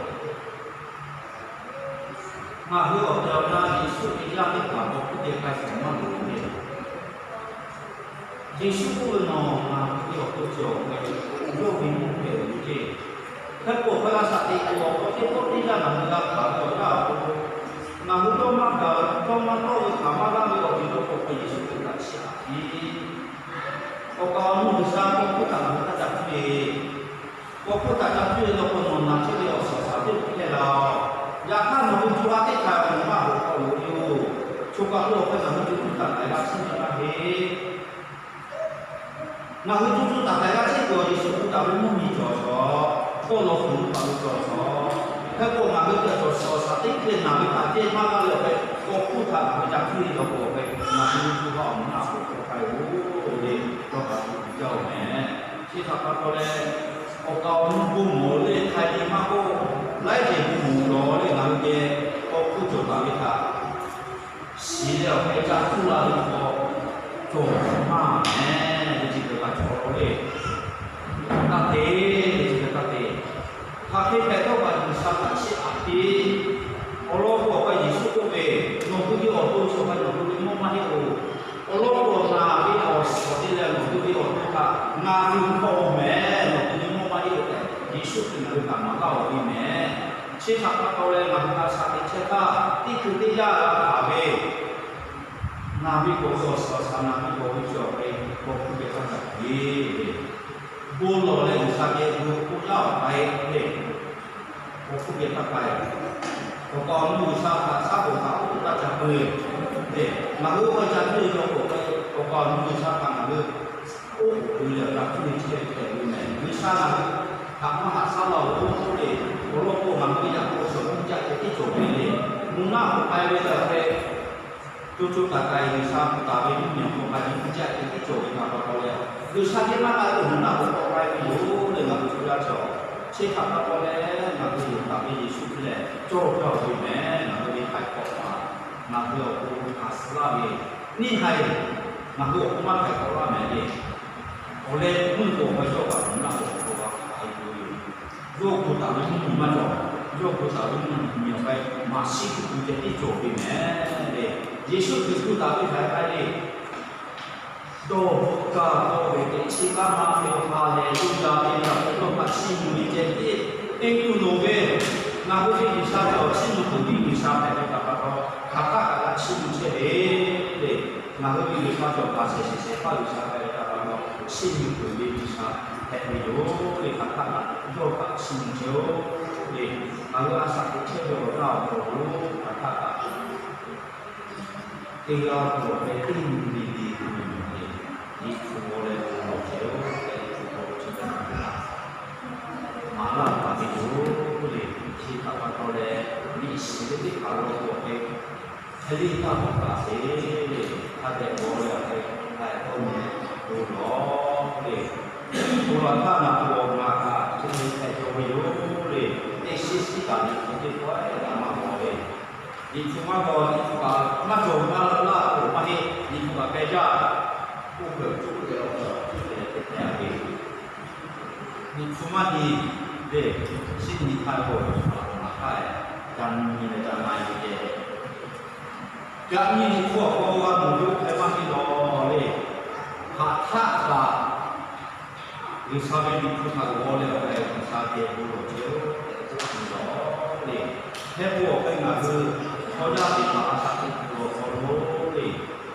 Ngaˬ hui awˬ tehˬ awˬ na Yeˍsuˆ ve yaˇ teˇ hpaˍ paw hkuˇ geh k'ai suhˍ maˇ loˍ ve le. Yeˍsuˆ k'oˆ ve, nawˬ ngaˬ hui awˬ hk'aw lo cawˬ ve, yawˇ ve mawˇ hpehꞈ ve ceˇ. Hk'e k'o, awˬ hk'aˇ g'a shaꞈ teꞈ tuˬ awˬ hk'aw lo teˇ pawˆ teˇ yanˇ ngaˬ hui g'a hkanˍ ve awˬ yanˇ awˬ hk'aw lo, ngaˬ hui dawˇ maˇ gaˬ, dawˇ maˇ tawˆ ve, hkanˍ maˇ laˇ ve awˬ ceuˬ dawˇ k'o, Yeˍsuˆ Hkriꞈ htaꞈ chiˇ aꞈ piˇ. Awˬ kaˍ awˬ nu G'uiˬsha k'awꞈ hpuˇ htaꞈ ngaˬ hui htaˇ ca piˇ ve, k'awꞈ hpuˇ htaꞈ ca piˇ ve law k'o, nawˬ naˬ chehˇ ve awˬ suhˍ shaˍ teˇ hpaˍ hpehˇ la-oˬ. Yaꞈ hk'aˇ, nawˬ hui co ha teˇ hpaˍ ve awˬ maˇ k'awꞈ k'awꞈ loꞈ ve yoˬ. Choˬ kaˬ lo awˬ hk'e ngaˬ hui co co taiˍ taiˍ g'a chiˇ ve maˇ heˆ. Ngaˬ hui co co taiˍ taiˍ g'a chehˇ kuiˬ awˬ Yeˍsuˆ gu taˍ ve mvuhˇmiˬ cawˬ shawˍ, hpawˇ law kuiˬ lo kaꞈ lo cawˬ shawˍ. Hk'e k'o, ngaˬ hui ve awˬ suhˍ shaˍ teˇ hk'e naˬ ve htaꞈ ceh maˇ g'a ve awˬ hk'e, k'awꞈ hpuˇ htaꞈ ngaˬ hui ca piˇ ve law k'o, awˬ hk'e ngaˬ hui co ha awˬ maˇ k'awꞈ k'awꞈ k'ai-oˬ le, dawˇ haˍ tuˬ jaˇ-oˬ mehˍ. Chi htaꞈ pa taw leh, awˬ kaˍ awˬ nu bon mawˬ le hk'a te maˇ k'oˆ, laiˉ ceuˬ bon mawˬ lawˬ le, ngaˬ hui geh k'awꞈ hpuˇ cawˬ taˍ ve htaꞈ shiˍ leh awˬ hk'e ca hpuˇ la ve hk'aw cawˬ maˇ mehˍ. Ve chi hk'e g'a cawˬ le. Taˇ te, ve chi hk'e taˇ te. Hk'aˬ hk'e hpehꞈ htawˇ kaꞈ G'uiˬsha htaꞈ chiˇ aꞈ piˇ. Awˬ lawn k'o, awˬ pa Yeˍsuˆ k'oˆ ve, nawˬ hui ve awˬ to chi awˬ hk'a nawˬ hui ve mawˇ maˇ heˆ-oˬ. Awˬ lawn k'o, naˬ ve awˬ suhˍ te leh nawˬ hui ve awˬ to htaꞈ ngaˬ hui hk'aw mehˍ, nawˬ hui ve mawˇ maˇ heˆ-oˬ tehꞈ, Yeˍsuˆ Hkriꞈ ngaˬ hui htaꞈ maˍ laˇ-oˬ ve mehˍ. Chi htaꞈ pa taw leh ngaˬ hui a shaꞈ teꞈ chehˇ htaˇ, teˇ hkui teˇ yanˇ g'a hkanˍ ve, naˬ ve k'awꞈ ve awˬ suhˍ awˬ shaˍ, naˬ ve k'awꞈ ve chi awˬ hk'e k'awꞈ hpuˇ geh htaˇ kaꞈ yeˬ ve, bon lawˬ leh G'uiˬsha geh gu k'oˆ laˇ awˬ k'ai ve, k'awꞈ hpuˇ geh htaˇ k'ai. Awˬ kaˍ awˬ nu G'uiˬsha htaꞈ shaˉ hoꞈ htaꞈ k'oˆ taˇ ca peu-eˬ ve, ngaˬ hui oˇ hk'e ca piˇ ve law k'o, awˬ kaˍ awˬ nu G'uiˬsha htaꞈ ngaˬ hui oˇ k'oˍ pui leh ca piˇ ve chehˇ ve hpehꞈ ve mehˍ. G'uiˬsha ngaˬ hui htaꞈ maˇ haꞈ shaˉ laˇ-oˬ le. Awˬ lawn k'o, ngaˬ hui ve yaꞈ k'o shawˍ nyi jaˇ ceh tiˉ cawˬ ve le. Mvuhˇ naˆ k'awꞈ k'ai ve lehˬ hk'e, co co taiˍ taiˍ G'uiˬsha hpu taˍ ve mvuhˇmiˬ awˬ hk'aw k'ai ve nyiˇ jaˇ ceh tiˉ cawˬ ve htaꞈ pa taw leh, G'uiˬsha geh maˇ k'ai-o, mvuhˇ naˆ k'awꞈ k'ai ve yoˬ le. Ngaˬ hui co yaˇ cawˬ. Chi htaꞈ pa taw leh ngaˬ hui yoˬ taˍ ve Yeˍsuˆ Hkriꞈ lehˬ cawˇ jaˇ ve mehˍ. Ngaˬ hui ve htaiˍ hk'awꞈ htaꞈ ngaˬ hui awˬ pon haꞈ suh laˇ ve, neˇ haiˬ ngaˬ hui awˬ pon maˇ htaiˍ hk'awꞈ laˇ mehˍ le. Awˬ leh mvuhˇ k'o awˬ hk'aw yawˇ kaꞈ mvuhˇ naˆ k'awꞈ hk'aw g'a k'ai ve yoˬ. Yawˇ gu taˍ ve mvuhˇmiˬ maˇ cawˬ. Yawˇ gu taˍ ve mvuhˇmiˬ awˬ hk'e maˍ shiˉ kuˬ kuˬ ceh tiˉ cawˬ ve mehˍ le. Yeˍsuˆ Hkriꞈ gu taˍ ve hk'aˬ hk'e k'ai le. Dawˇ hpfuhˆ kaˇ tawˆ ve teꞈ chiˉ kaˉ maˇ ve Haˍleˍluˇyaˍ ve htaꞈ hk'e dawˇ hpaꞈ chiˇ mvuh ve ceh tiˉ te tuˬ loˍ ve, ngaˬ hui ve G'uiˬsha ve awˬ chiˇ mvuh peuˬ ve G'uiˬsha hpehꞈ ve htaꞈ pa taw, hk'aˬ htaˆ kaꞈ g'a chiˇ mvuh chehˇ ve le. Ngaˬ hui ve G'uiˬsha cawˬ hpaˍ shehˍ shehˍ shehˍ hpaˇ G'uiˬsha hpehꞈ ve htaꞈ pa taw, chiˇ mvuh peuˬ ve G'uiˬsha hpehꞈ ve yoˬ le. Hk'aˬ htaˆ kaꞈ yawˇ htaꞈ chiˇ mvuh chehˇ-oˆ le. Ngaˬ hui a shaꞈ teꞈ chehˇ ve awˬ g'aˇ awˬ hk'aw lo hk'aˬ htaˆ kaꞈ teˇ g'aˇ hk'aw lo hpehꞈ teˇ nyi le le tuˬ yoˬ le. Liꞈ hpu g'aw leh bon lawˬ chehˇ-oˆ tehꞈ, liꞈ hpu g'aw chi htaꞈ maˍ laˇ taˍ ve yoˬ le. Chi htaꞈ pa taw leh, liꞈ shiˍ ve teˇ hpaˍ lo k'awꞈ hk'e hk'e le taˇ maˍ taˍ sheˍ le. Hk'a dehꞈ g'aw leh awˬ hk'e hk'a dehꞈ dawˇ nyi bon lawˬ le. Bon lawˬ htaˇ ngaˬ hui awˬ maˍ kaꞈ hk'e le hpehꞈ cawˬ ve yoˬ le. Teˇ shiˉ shiˉ kaꞈ liꞈ hpu teˇ pawˆ ehˉ kaꞈ maˇ g'aw le. Liꞈ hpu maˇ g'aw, liꞈ hpu kaꞈ maˇ cawˬ maˇ laˇ k'oˆ maˇ heˆ. Liꞈ hpu kaꞈ peh jaˇ. Oˇ hk'e cuˇ leh awˬ hk'aw cuˇ leh teˇ hpehꞈ ve yoˬ. Liꞈ hpu maˇ nyi le, chi nyi htaˇ k'o, maˍ htaˇ, ca nyi leh ca na-e ve ceh. Ca nyi Liꞈ hpu awˬ hk'aw g'a mawˬ ve oˇ hk'e maˇ heˆ lawˬ le. Hk'aˬ htaˆ kaꞈ G'uiˬsha ve Liꞈ hpu htaꞈ g'aw leh awˬ hk'e G'uiˬsha geh bon lawˬ chehˇ-oˆ tehꞈ k'oˆ tuˬ lawˬ le. Hk'e k'o awˬ hk'e ngaˬ hui chaw yaˇ teˇ hpaˍ a shaꞈ teꞈ tuˬ awˬ hk'aw lo le,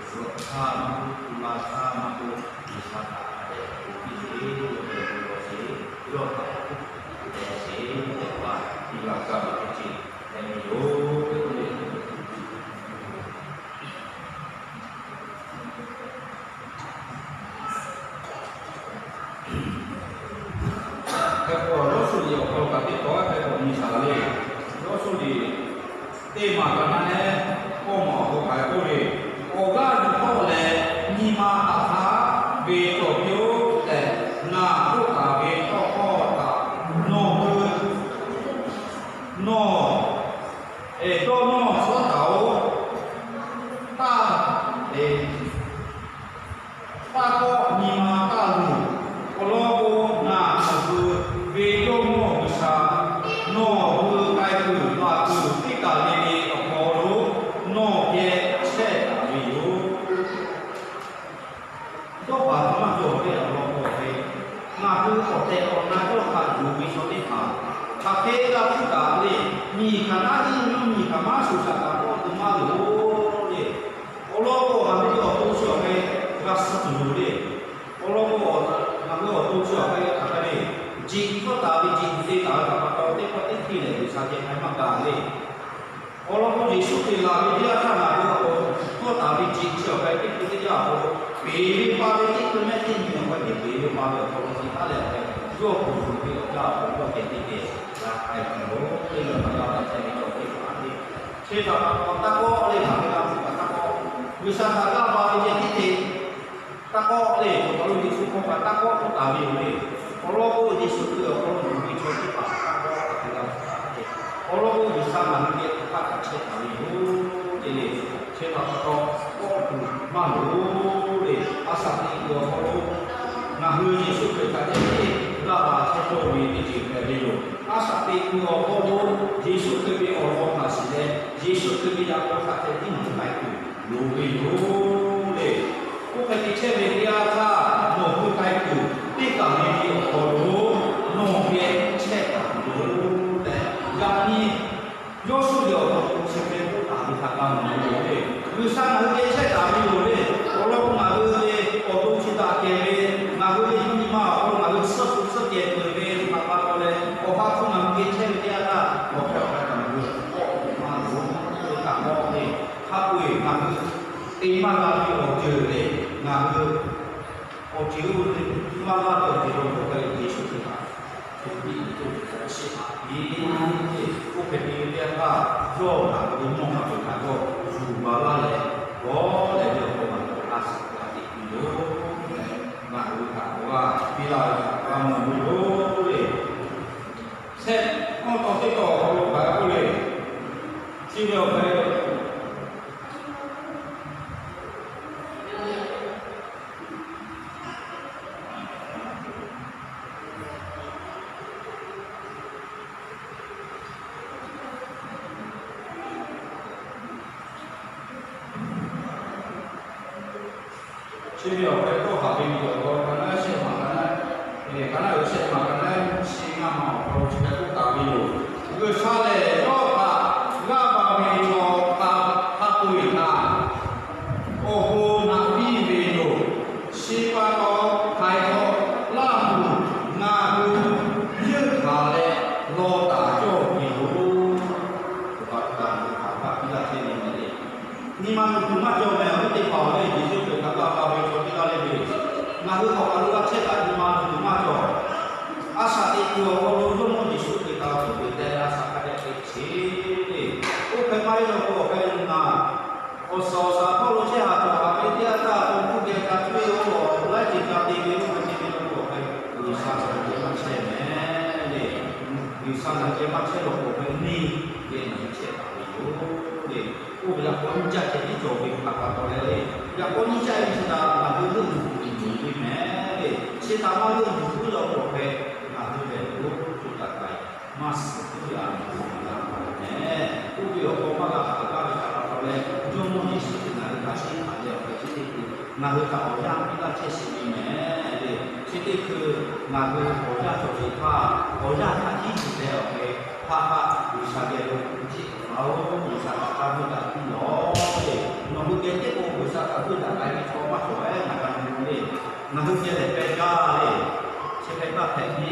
zuhꞈ htaˇ maˇ k'oˆ, tu la htaˇ maˇ k'oˆ, G'uiˬsha htaꞈ hk'a dehꞈ k'oˆ piˇ sheˍ, yawˇ htaꞈ bon lawˬ sheˍ, yawˇ htaꞈ k'oˆ piˇ sheˍ tehꞈ pa, ti la kaˇ ve teˇ ceuˬ hpehꞈ ve yoˬ. Hk'e k'o, Lawˇshuˍ liꞈ awˬ hk'aw lo kaꞈ teˇ taw hk'e k'awꞈ nyi shaˍ le. Lawˇshuˍ liꞈ teˇ maˬ kaꞈ na leh, k'awˇ maˬ awˬ hk'aw kaꞈ k'oˆ le, awˬ g'aˇ yuˬ tawˆ leh nyi ma htaꞈ hk'a ve cawˬ piˇ-oˆ tehꞈ, ngaˬ k'oˆ taˍ ve tawˇ hkawˇ htaꞈ nawˬ hui nawˬ ehˬ dawˇ nawˇ shawˉ taˍ-oˬ. Taˇ, ehˬ, taˇ kawˆ nyi ma taˇ luˬ. Awˬ lawn k'o, ngaˬ nawˬ hui ve Jawˇmawˇ G'uiˬsha nawˬ hui k'ai kuiˬ laˬ kuiˬ teˇ kaˬ le le awˬ hk'aw lo nawˬ geh chehˇ taˍ ve yoˬ. Dawˇ paˍ htaꞈ maˇ cawˬ ve awˬ lawn k'o, awˬ hk'e Miˬ hk'aˬ naˉ hiˉ nyi miˬ hk'aˬ maˇ shuˍ shaˍ kaꞈ k'awꞈ tuˬ maˇ loˍ le. Awˬ lawn k'o, ngaˬ hui ve awˬ to chi awˬ hk'e g'a suh tuˬ loˍ le. Awˬ lawn k'o, ngaˬ hui awˬ to chi awˬ hk'e hk'aˬ hk'e le, jeꞈ hkawˇ taˍ ve jeꞈ te taˍ ve htaꞈ pa taw teˇ pawˆ teˇ hk'e lehˬ, G'uiˬsha geh k'ai maˇ g'a le. Awˬ lawn k'o, Yeˍsuˆ Hkriꞈ laˬ ve teˇ yanˇ htaˇ ngaˬ hui awˬ to hkawˇ taˍ ve jeꞈ chi awˬ hk'e teˇ hkui teˇ yanˇ awˬ hk'aw lo, peˍ ve pa ve teˇ hkui mehˆ teˇ nyi awˬ hk'e teˇ peˍ ve pa ve awˬ hk'aw lo te taˉ leh awˬ hk'e, yawˇ ponˬ ve awˬ jaˇ awˬ hk'aw lo geh teˇ geh g'a k'ai tuˬ yoˬ. Teˇ g'aˇ htaꞈ g'a ve hk'e ve cawˬ teˇ hpaˍ le. Chi htaꞈ pa taw taˇ kawˆ le, hk'aˬ ve g'a tuˬ kaꞈ taˇ kawˆ. G'uiˬsha htaꞈ g'a ba ve ceh tiˉ te taˇ kawˆ le. Awˬ hk'aw lo Yeˍsuˆ hkawˇ kaꞈ taˇ kawˆ k'oˆ taˍ ve yoˬ le. Awˬ lawn k'o, Yeˍsuˆ Hkriꞈ awˬ hk'aw lo ngaˬ hui ve chaw teˇ hpaˍ taˇ kawˆ taˍ ve g'a tuˬ kaꞈ te. Awˬ lawn k'o, G'uiˬsha ngaˬ hui geh hk'aˇ kaꞈ chehˇ taˍ ve yoˬ le. Chi htaꞈ pa taw kawˆ tuˬ maˇ loˍ le. A shaꞈ teꞈ kuiˬ awˬ hk'aw lo ngaˬ hui Yeˍsuˆ Hkriꞈ htaꞈ ceh tiˉ g'a ba chehˇ cawˇ ve teˇ ceuˬ hpehꞈ ve yoˬ. A shaꞈ teꞈ kuiˬ awˬ hk'aw lo Yeˍsuˆ Hkriꞈ ve awˬ lawn htaꞈ shiˍ leh, Yeˍsuˆ Hkriꞈ ve yaꞈ k'aw htaꞈ ceh tiˉ nawˬ hui k'ai tuˬ loˍ ve yoˬ le. Oˇ hk'e te chehˇ ve teˇ yanˇ htaˇ, nawˬ hui k'ai tuˬ teˇ kaˬ le ve awˬ hk'aw lo nawˬ geh chehˇ taˍ tuˬ yoˬ tehꞈ, yaꞈ nyi Yawˇsuˆ ve awˬ hk'aw lo chi hk'e k'oˆ taˍ ve htaꞈ g'a mawˬ ve yoˬ le. G'uiˬsha ngaˬ hui geh chehˇ taˍ ve yoˬ le. Awˬ lawn k'o, ngaˬ hui ve awˬ to chi htaꞈ kehˬ ve, ngaˬ hui ve nyi ma awˬ hk'aw lo ngaˬ hui suhˆ suhˆ suhˆ kehˬ peuˬ ve htaꞈ pa taw leh, awˬ ha hpu ngaˬ hui geh chehˇ ve teˇ yanˇ htaˇ, awˬ hk'e awˬ hk'e kaꞈ ngaˬ hui k'awꞈ maˇ loˍ ve kaꞈ k'awꞈ ve, hk'a peu-eˬ ngaˬ hui te maˇ g'a ve awˬ ceuˬ le. Ngaˬ hui awˬ ceuˬ oˇ ve maˇ g'a ve awˬ ceuˬ lo k'awꞈ hk'e Yeˍsuˆ Hkriꞈ htaꞈ hk'e piˇ tuˬ to ve htaꞈ shiˍ haꞈ piˇ. Oˇ hk'e te ve teˇ yanˇ htaˇ, yawˇ ngaˬ hui ve mawˇ hk'a peu-eˬ htaꞈ yawˇ yuˬ baˬ laˇ leh, g'awˇ leh ve awˬ hk'aw lo ngaˬ hui a shaꞈ g'a teꞈ tuˬ yoˬ tehꞈ, ngaˬ hui htaꞈ k'awꞈ g'a piˇ laˇ ve htaꞈ g'a mawˬ ve yoˬ le. Shehˆ, awˬ taw teˇ taw awˬ hk'aw lo hk'aˬ hk'e k'oˆ le. Chi ve awˬ hk'e Chi ve awˬ hk'e kawˆ haˍ ve awˬ hk'aw lo ka naˉ shehˆ maˬ ka naˉ, ka naˉ uiˍ shehˆ maˬ ka naˉ nyiˇ chi ngaˇ maˬ awˬ hk'aw lo chi hk'e k'oˆ taˍ ve yoˬ. G'uiˬsha lehˬ, yawˇ htaꞈ g'aˇ ba ve chaw hk'a peu-eˬ htaꞈ awˬ bon naꞈ piˇ ve yoˬ. Chi pa taw, htaiˍ hk'awꞈ laˇ tuˬ ngaˬ hui yeunˇ hkanˍ leh law taˍ cawˇ ve yoˬ. Nyi ma tuˬ tuˬ maˇ cawˬ mehˍ. Awˬ viˉ teˇ hpaˍ-oˬ, Yeˍsuˆ Hkriꞈ htaꞈ g'a ba ve chaw teˇ g'aˇ le ve, ngaˬ hui hk'aˬ kaꞈ lo g'a chehˇ kaꞈ nyi ma tuˬ tuˬ maˇ cawˬ. A shaꞈ teꞈ kuiˬ awˬ hk'aw lo Jawˇmawˇ Yeˍsuˆ Hkriꞈ htaꞈ awˬ hkuiˉ peuˬ teh leh a shaꞈ hk'a dehꞈ te cheˇ ve. Oˇ hk'e maˇ heˆ law k'o, awˬ hk'e ngaˬ awˬ suhˍ awˬ shaˍ hpawˇ lo chehˇ haꞈ cawˬ haꞈ ve teˇ yanˇ htaˇ, awˬ hkuiˉ geh ca tuˇ ve oˇ lawˬ laiˉ ceuˬ ca te ve oˇ hk'e te ve law k'o, awˬ hk'e G'uiˬsha ngaˬ hui geh maˇ chehˇ mehˍ le. G'uiˬsha ngaˬ hui geh maˇ chehˇ law k'o, awˬ hk'e neˇ geh ngaˬ hui chehˇ taˍ ve yoˬ le. Oˇ ve yaꞈ k'aw nyiˇ caˆ ceh tiˉ cawˬ ve htaꞈ pa taw leh le, yaꞈ k'aw nyiˇ caˆ ve chi htaꞈ ngaˬ hui leuˆ yuˬ tuˬ ve mehˍ le. Chi htaꞈ maˇ leuˆ yuˬ puiˉ law k'o, awˬ hk'e ngaˬ hui lehˬ lo tuˬ taˍ k'ai maˇ suhˍ puiˉ ve a loˍ la taˍ ve mehˍ. Oˇ ve awˬ hk'aw maˇ g'a hk'aˬ g'a ve htaꞈ pa taw leh, Jawˇmawˇ Yeˍsuˆ Hkriꞈ ngaˬ hui htaꞈ shiˉ hk'aˬ ve awˬ hk'e chi teˇ hkui ngaˬ hui htaꞈ awˬ yanˇ piˇ laˇ chehˇ sheˍ ve mehˍ le. Chi teˇ hkui ngaˬ hui awˬ yanˇ cawˬ sheˍ htaˇ, awˬ yanˇ htaꞈ tiˉ tuˬ leh awˬ hk'e hpaˇ hpaˇ G'uiˬsha geh lo jiˆ k'awꞈ la-oˬ. G'uiˬsha htaꞈ hk'a vuiˇ daꞈ piˇ lawˬ le. Nawˬ hui geh teˇ k'o G'uiˬsha hk'a vuiˇ daꞈ k'ai ve chaw maˇ cawˬ-e ngaˬ g'a mawˬ le. Ngaˬ hui geh lehˬ pehˇ gaˇ le. Chi hk'e taˇ hpehꞈ piˇ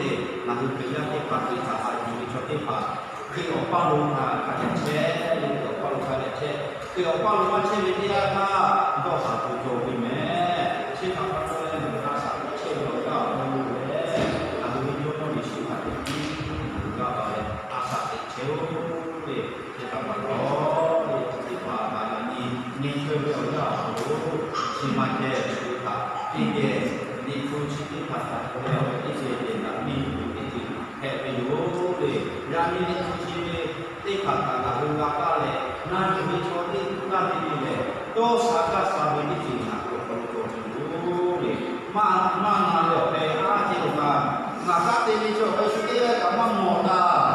le. Ngaˬ hui Hkriꞈ yaˇ teˇ hpaˍ Hkriꞈ htaꞈ haꞈ yuˬ ve chaw teˇ hpaˍ, Hkriꞈ awˬ paˇ lo htaꞈ hk'a dehꞈ chehˇ le. Hkriꞈ awˬ paˇ lo hk'a dehꞈ chehˇ. Hkriꞈ awˬ paˇ lo maˇ chehˇ ve teˇ yanˇ htaˇ, dawˇ haˍ tuˬ cawˬ ve mehˍ. Chi htaꞈ pa taw leh, ngaˬ hui a shaꞈ teꞈ chehˇ ve awˬ yanˇ awˬ hk'aw lo lehˬ, ngaˬ hui ve Jawˇmawˇ Yeˍsuˆ htaꞈ teꞈ piˇ ngaˬ hui g'a ba leh a shaꞈ teꞈ chehˇ-oˆ le. Chi htaꞈ pa taw, chi teˇ hpaˍ htaꞈ yaꞈ nyi nyi chehˇ ve awˬ yanˇ awˬ hk'aw lo, chi ma ceh chi htaꞈ teˇ geh Liꞈ hpu chi teˇ hpaˍ htaꞈ k'awꞈ leh awˬ hk'e teˇ geh lehˬ daꞈ piˇ tuˬ teˇ ceuˬ hpehꞈ ve yoˬ le. Yaꞈ nyi Liꞈ hpu chi ve teˇ hpaˍ htaꞈ ngaˬ hui g'a kaˇ leh, na yuˬ ve chaw teˇ hpaˍ g'aˇ hteꞈ ve lehˬ, dawˇ sha gaˇ sha ve teˇ ceuˬ ngaˬ hui awˬ hk'aw lo cawˬ tuˬ yoˬ le. Maˇ, maˇ na leh awˬ hk'e aˉ te awˬ kaꞈ, ngaˬ kaˇ te ve chaw awˬ hk'e shu teˇ g'aˇ kaꞈ maˇ mawˬ taˇ.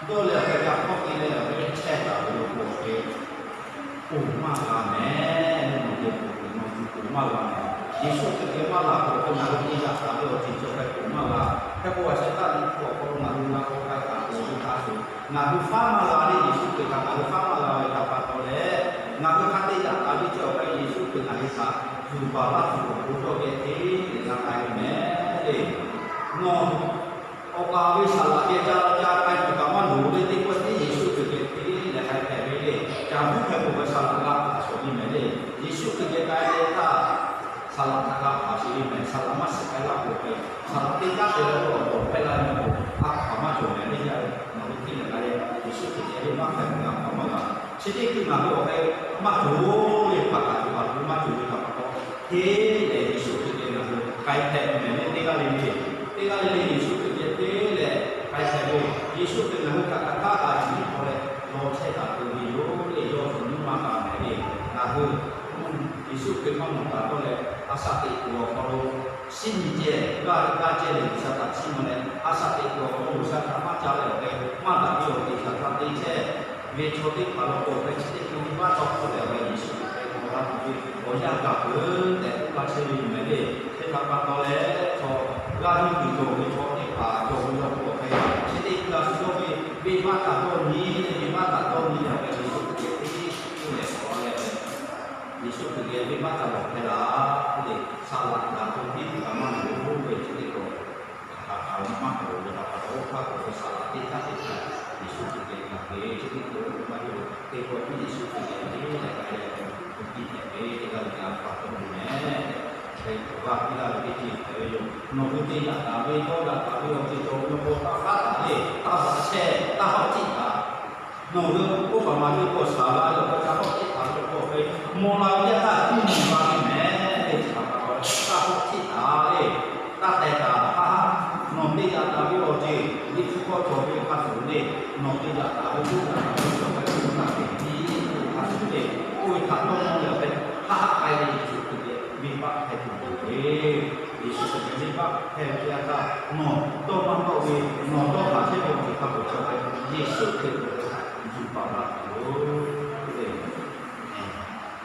Dawˇ leh awˬ hk'e yaꞈ hk'awˇ te leh awˬ hk'e chehˇ taˍ ve law k'o awˬ hk'e, oˇ maˇ g'a mehˍ. Nawˬ geh k'oˍ peuˬ, nawˬ yuˬ k'oˍ maˇ g'a mehˍ. Yeˍsuˆ Hkriꞈ geh maˇ laˬ k'o, awˬ hk'e ngaˬ hui te yaꞈ taˍ ve awˬ ceuˬ chi awˬ hk'e k'oˍ maˇ g'a. Hk'e k'o, a shehˍ htaˇ Liꞈ hpu awˬ hk'aw lo ngaˬ hui g'a k'awꞈ k'ai taˍ ve awˬ hk'aˇ suh Ngaˬ hui faˉ maˇ g'a le, Yeˍsuˆ Hkriꞈ htaꞈ ngaˬ hui faˉ maˇ g'a ve htaꞈ pa taw leh, ngaˬ hui hk'a te yaꞈ taˍ ve chi awˬ hk'e Yeˍsuˆ Hkriꞈ ngaˬ hui htaꞈ yuˬ baˬ laˇ tuˬ awˬ pon cawˇ geh hteˇ leh g'a k'ai ve mehˍ le. Nawˬ awˬ kaˍ ve saˍ laꞈ geh ca la ca k'ai tuˬ kaꞈ maˇ loˍ le, teˇ pawˆ tiˉ Yeˍsuˆ Hkriꞈ geh hteˇ leh k'ai hpehꞈ ve le. Caˬ huˉ hk'e k'oˆ ve saˍ laꞈ g'a hkanˍ shawˍ ve mehˍ le. Yeˍsuˆ Hkriꞈ geh k'ai ve htaˇ, saˍ laꞈ htaꞈ g'a hkanˍ shawˍ ve mehˍ. Saˍ laꞈ maˇ shiˍ k'ai laˇ k'o hk'e, saˍ laꞈ teˇ caˉ te leh k'o awˬ tawˍ hpehˇ laˇ ve k'o, a hkanˍ maˇ cawˬ mehˍ le. Yaˇ nawˬ hui hteˇ leh k'ai leh Yeˍsuˆ Hkriꞈ geh venˇ baˆ hpehꞈ ve a hkanˍ maˇ g'a. Chi teˇ hkui ngaˬ hui awˬ hk'e maˇ cawˬ ve, hpaˍ kaꞈ tuˬ kaꞈ maˇ cawˬ ve htaꞈ pa taw, hteˇ leh Yeˍsuˆ Hkriꞈ geh ngaˬ hui k'ai hpehꞈ mehˍ le. Teˇ g'aˇ le le, teˇ g'aˇ le le Yeˍsuˆ Hkriꞈ geh hteˇ leh k'ai hpehꞈ ve, Yeˍsuˆ Hkriꞈ ngaˬ hui htaꞈ hk'aˬ htaˇ kaꞈ yuˬ hk'aw leh law chehˇ taˍ tuˬ ve yoˬ le. Yawˇ tuˬ nyiˇ maˇ kaꞈ mehˍ le. Ngaˬ hui Yeˍsuˆ Hkriꞈ maˇ mawˬ taˍ dawˇ leh, a shaꞈ teꞈ kuiˬ awˬ hk'aw lo shinˉ nyi ceh g'aˇ g'aˇ ceh leh G'uiˬsha htaꞈ chiˇ mvuh leh, a shaꞈ teꞈ kuiˬ awˬ hk'aw lo G'uiˬsha htaꞈ maˇ ca leh awˬ hk'e maˇ daꞈ ve awˬ teꞈ htaꞈ ca te chehˇ ve chaw teˇ hpaˍ lo k'o, awˬ hk'e chi teˇ hkui venˇ baˆ tawˇ hkawˇ leh awˬ hk'e Yeˍsuˆ Hkriꞈ hk'e k'awꞈ la tuˬ ve awˬ yanˇ gaˬ peuˬ tehꞈ k'oˆ laˇ chehˇ ve yoˬ mehˍ le. Chi htaꞈ pa taw leh, chaw g'aˇ nuˇ kuiˬ cawˬ ve chaw teˇ hpaˍ cawˬ ve law k'o, awˬ hk'e chi teˇ hkui a shu yawˇ ve venˇ baˆ htaꞈ dawˇ nyi, venˇ baˆ htaꞈ dawˇ nyi leh awˬ hk'e Yeˍsuˆ Hkriꞈ geh hteˇ leh k'awꞈ la leh, Yeˍsuˆ Hkriꞈ geh venˇ baˆ htaꞈ lawˬ hpehˇ la le. Saˍ laꞈ htaꞈ to piˇ tuˬ kaꞈ maˇ loˍ ve chi teˇ k'o, hk'aˬ hk'aˬ maˇ k'oˆ ve htaꞈ pa taw, oˇ hk'aˇ k'oˆ ve saˍ laꞈ teˇ caˉ teˇ caˉ Yeˍsuˆ Hkriꞈ geh hkanˍ ve chi teˇ k'o, maˇ heˆ lo teˇ k'o piˇ Yeˍsuˆ Hkriꞈ geh hteˇ leh k'ai leh, to piˇ hpehꞈ ve teˇ g'aˇ le le a hkaw-anˬ cawˬ ve mehˍ. Hk'e awˬ g'aˇ piˇ laˇ ve teˇ ceuˬ hpehꞈ ve yoˬ. Nawˬ hui te yaꞈ taˍ ve, dawˇ yaꞈ taˍ ve awˬ ceuˬ cawˬ ve law k'o, taˇ faˉ taˍ le, taˇ baꞈ chehˇ, taˇ hawˆ tiˆ taˍ. Nawˬ hui k'oˆ paˍ maˍ ve k'o, saˍ laꞈ leh awˬ hk'aw ca hawˆ tiˆ taˍ ve law k'o, awˬ hk'e mawˬ la ve yaˇ htaˇ tuˇ nyi la ve mehˍ le. Chi htaꞈ pa taw, taˇ hawˆ tiˆ taˍ le, taˇ teh taˍ. Hk'aˬ htaˇ nawˬ te yaꞈ taˍ ve awˬ ceuˬ Liꞈ hpu hk'aw cawˬ ve hk'a shuˍ le, nawˬ te yaꞈ taˍ ve, dawˇ yaꞈ taˍ ve awˬ ceuˬ hk'a shuˍ le, oˇ ve htaꞈ dawˇ nawˇ leh awˬ hk'e hk'aˬ htaˇ k'ai leh Yeˍsuˆ Hkriꞈ geh venˇ baˆ hpehꞈ tuˬ yoˬ le. Yeˍsuˆ Hkriꞈ geh venˇ baˆ hpehꞈ ve teˇ yanˇ htaˇ, nawˬ dawˇ maˇ dawˇ ve, nawˬ dawˇ haˍ chehˇ ve awˬ ceuˬ hk'a peu-eˬ cawˬ ve Yeˍsuˆ Hkriꞈ htaꞈ yuˬ baˬ la tuˬ yoˬ le.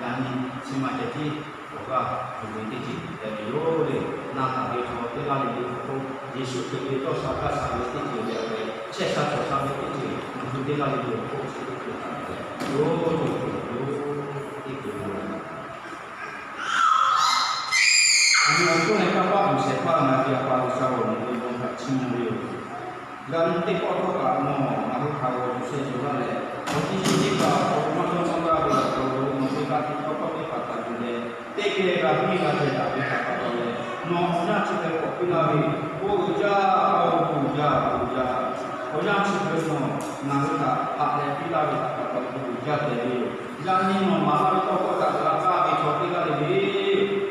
Yaꞈ nyi chi ma ceh tiˉ awˬ g'aˇ yuˬ ve teˇ ceuˬ hpehꞈ ve yoˬ le. Na taˍ ve chaw teˇ g'aˇ le le awˬ hk'oˆ Yeˍsuˆ Hkriꞈ ve dawˇ sha gaˇ sha ve teˇ ceuˬ leh awˬ hk'e chehˇ sha cawˬ sha ve teˇ ceuˬ, nawˬ hui teˇ g'aˇ le le awˬ hk'oˆ chi teˇ ceuˬ htaꞈ yoˬ yoˬ yoˬ teˇ ceuˬ yoˬ. Awˬ nyi awˬ hk'oˆ leh kanˇ paˆ uiˍ shehˍ hpaˇ ngaˬ hui ve A pa G'uiˬsha-oˬ, nawˬ ve bon htaꞈ chiˇ mvuh ve yoˬ. Yaꞈ nyi teˇ pawˆ htawˇ kaꞈ nawˬ ngaˬ hui htaꞈ g'aw tuˬ sheh yuˬ laˇ leh, awˬ tiˇ shiˉ teˇ hpaˍ awˬ hk'aw lo maˇ dawˇ maˇ gaˇ ve awˬ hk'aw lo nawˬ ve ka tiꞈ tawˇ hkawˇ teˇ hpaˍ htaꞈ yuˬ leh, teˇ geh g'a piˇ g'a ceh taˍ ve htaꞈ pa taw leh, nawˬ awˬ yanˇ chi hk'e k'awꞈ piˇ laˇ ve, oˇ uiˍ jaˇ, oˇ uiˍ jaˇ, oˇ uiˍ jaˇ. Awˬ yanˇ chi hk'e nawˬ ngaˬ hui htaꞈ haꞈ leh piˇ laˇ ve htaꞈ pa taw, oˇ uiˍ jaˇ tehꞈ ve yoˬ. Yaꞈ nyi nawˬ maˍ laˇ ve tawˇ hkawˇ htaꞈ g'a kaˇ ve chaw teˇ g'aˇ le le,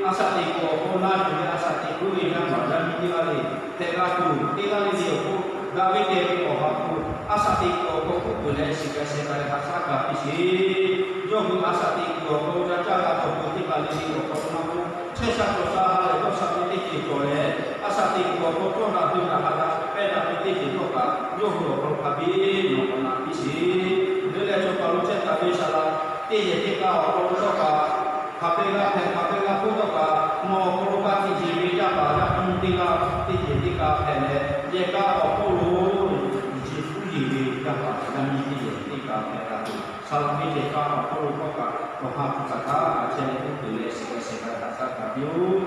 a shaꞈ teꞈ kuiˬ awˬ hk'aw lo na yuˬ leh a shaꞈ teꞈ kuiˬ ve yaˇ paˍ yaˇ miˇ teˇ g'aˇ le, hpehꞈ g'a tuˬ teˇ g'aˇ le le awˬ hk'oˆ, daꞈ ve kehˬ ve awˬ ha hpu, a shaꞈ teꞈ kuiˬ awˬ hk'aw k'oˆ peuˬ leh shiˍ g'a sheh k'ai haꞈ shaˉ g'a piˇ sheˍ. Yawˇ hui a shaꞈ teꞈ kuiˬ awˬ hk'aw lo ca caˇ g'a cawˬ peuˬ teˇ hpaˍ le le awˬ hk'aw lo maˇ k'oˆ, chehˇ sha cawˬ sha ha lehˬ dawˇ sha ve teˇ ceuˬ cawˬ leh, a shaꞈ teꞈ kuiˬ awˬ hk'aw cawˇ daꞈ hui daꞈ ha daꞈ pehˇ daꞈ ve teˇ ceuˬ htawˇ kaꞈ yawˇ hui awˬ hk'aw lo hk'a biˇ nawˬ k'awꞈ na piˇ sheˍ. Leuˉ leh chaw kaˬ lo chehˇ taˍ ve saˍ laꞈ teˇ yehˬ teˇ k'a awˬ hk'aw lo htawˇ kaꞈ, hk'aˬ hpehꞈ g'a hpehꞈ hk'aˬ hpehꞈ g'a hpuˇ htawˇ kaꞈ, nawˬ awˬ hk'aw lo g'a tiꞈ yeˬ ve yaˇ paˍ yaˇ miˇ teˇ g'aˇ teˇ yehˬ teˇ k'a hpehꞈ leh, yehˬ k'a awˬ hk'oˆ lo yeˬ hpuˇ yeˬ ve yaˇ paˍ yaˇ miˇ teˇ yehˬ teˇ k'a hpehꞈ g'a tuˬ, saˍ laꞈ ve yehˬ k'a awˬ hk'oˆ lo htawˇ kaꞈ awˬ ha hpu htaꞈ htaˇ g'a chehˇ leh k'oˆ peuˬ leh shiˍ g'a sheh k'a haꞈ shaˉ g'a piˇ-oˆ.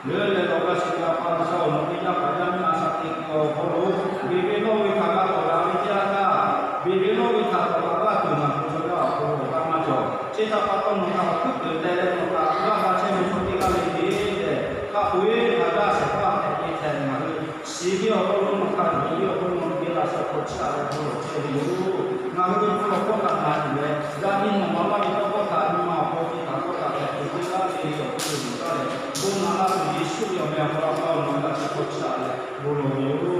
Leuˉ leh lawˬ g'a shiˍ ve A pa G'uiˬsha-oˬ, nawˬ ve yaˇ paˍ yaˇ miˇ a shaꞈ teꞈ kuiˬ awˬ hk'aw lo, beˬ ve lawˇ ve htaꞈ g'a tawˍ daꞈ ve teˇ yanˇ htaˇ, beˬ ve lawˇ ve htaꞈ tawˍ daꞈ g'a tuˬ ngaˬ hui chaw yaˇ awˬ hk'aw lo awˬ g'aˇ maˇ cawˬ. Chi htaꞈ pa taw nawˬ htaꞈ awˬ hkuiˉ peuˬ teh leh nawˬ htaꞈ g'a g'a chehˇ ve chaw teˇ g'aˇ le le tehꞈ, hk'a peu-eˬ htaꞈ g'aˇ shehˍ hpaˇ hpehꞈ ve htaꞈ ngaˬ hui shiˍ ve awˬ hk'aw lo nawˬ htaꞈ yuˬ ve awˬ hk'aw lo nawˬ geh laꞈ shaꞈ hk'aw chiˇ aꞈ leh bon lawˬ chehˇ ve yoˬ. Ngaˬ hui ve bon lawˬ hkawˇ htaꞈ na yuˬ leh, yaꞈ nyi nawˬ maˍ laˇ ve tawˇ hkawˇ htaꞈ nyi ma awˬ hk'aw lo htaꞈ hkawˇ htaꞈ hpehꞈ tuˬ teˇ g'aˇ le le awˬ hk'aw lo yuˬ taˍ leh, bon naꞈ laˇ tuˬ Yeˍsuˆ ve awˬ meh awˬ hk'aw lo nawˬ geh laꞈ shaꞈ hk'aw chiˇ aꞈ leh bon lawˬ ve yoˬ.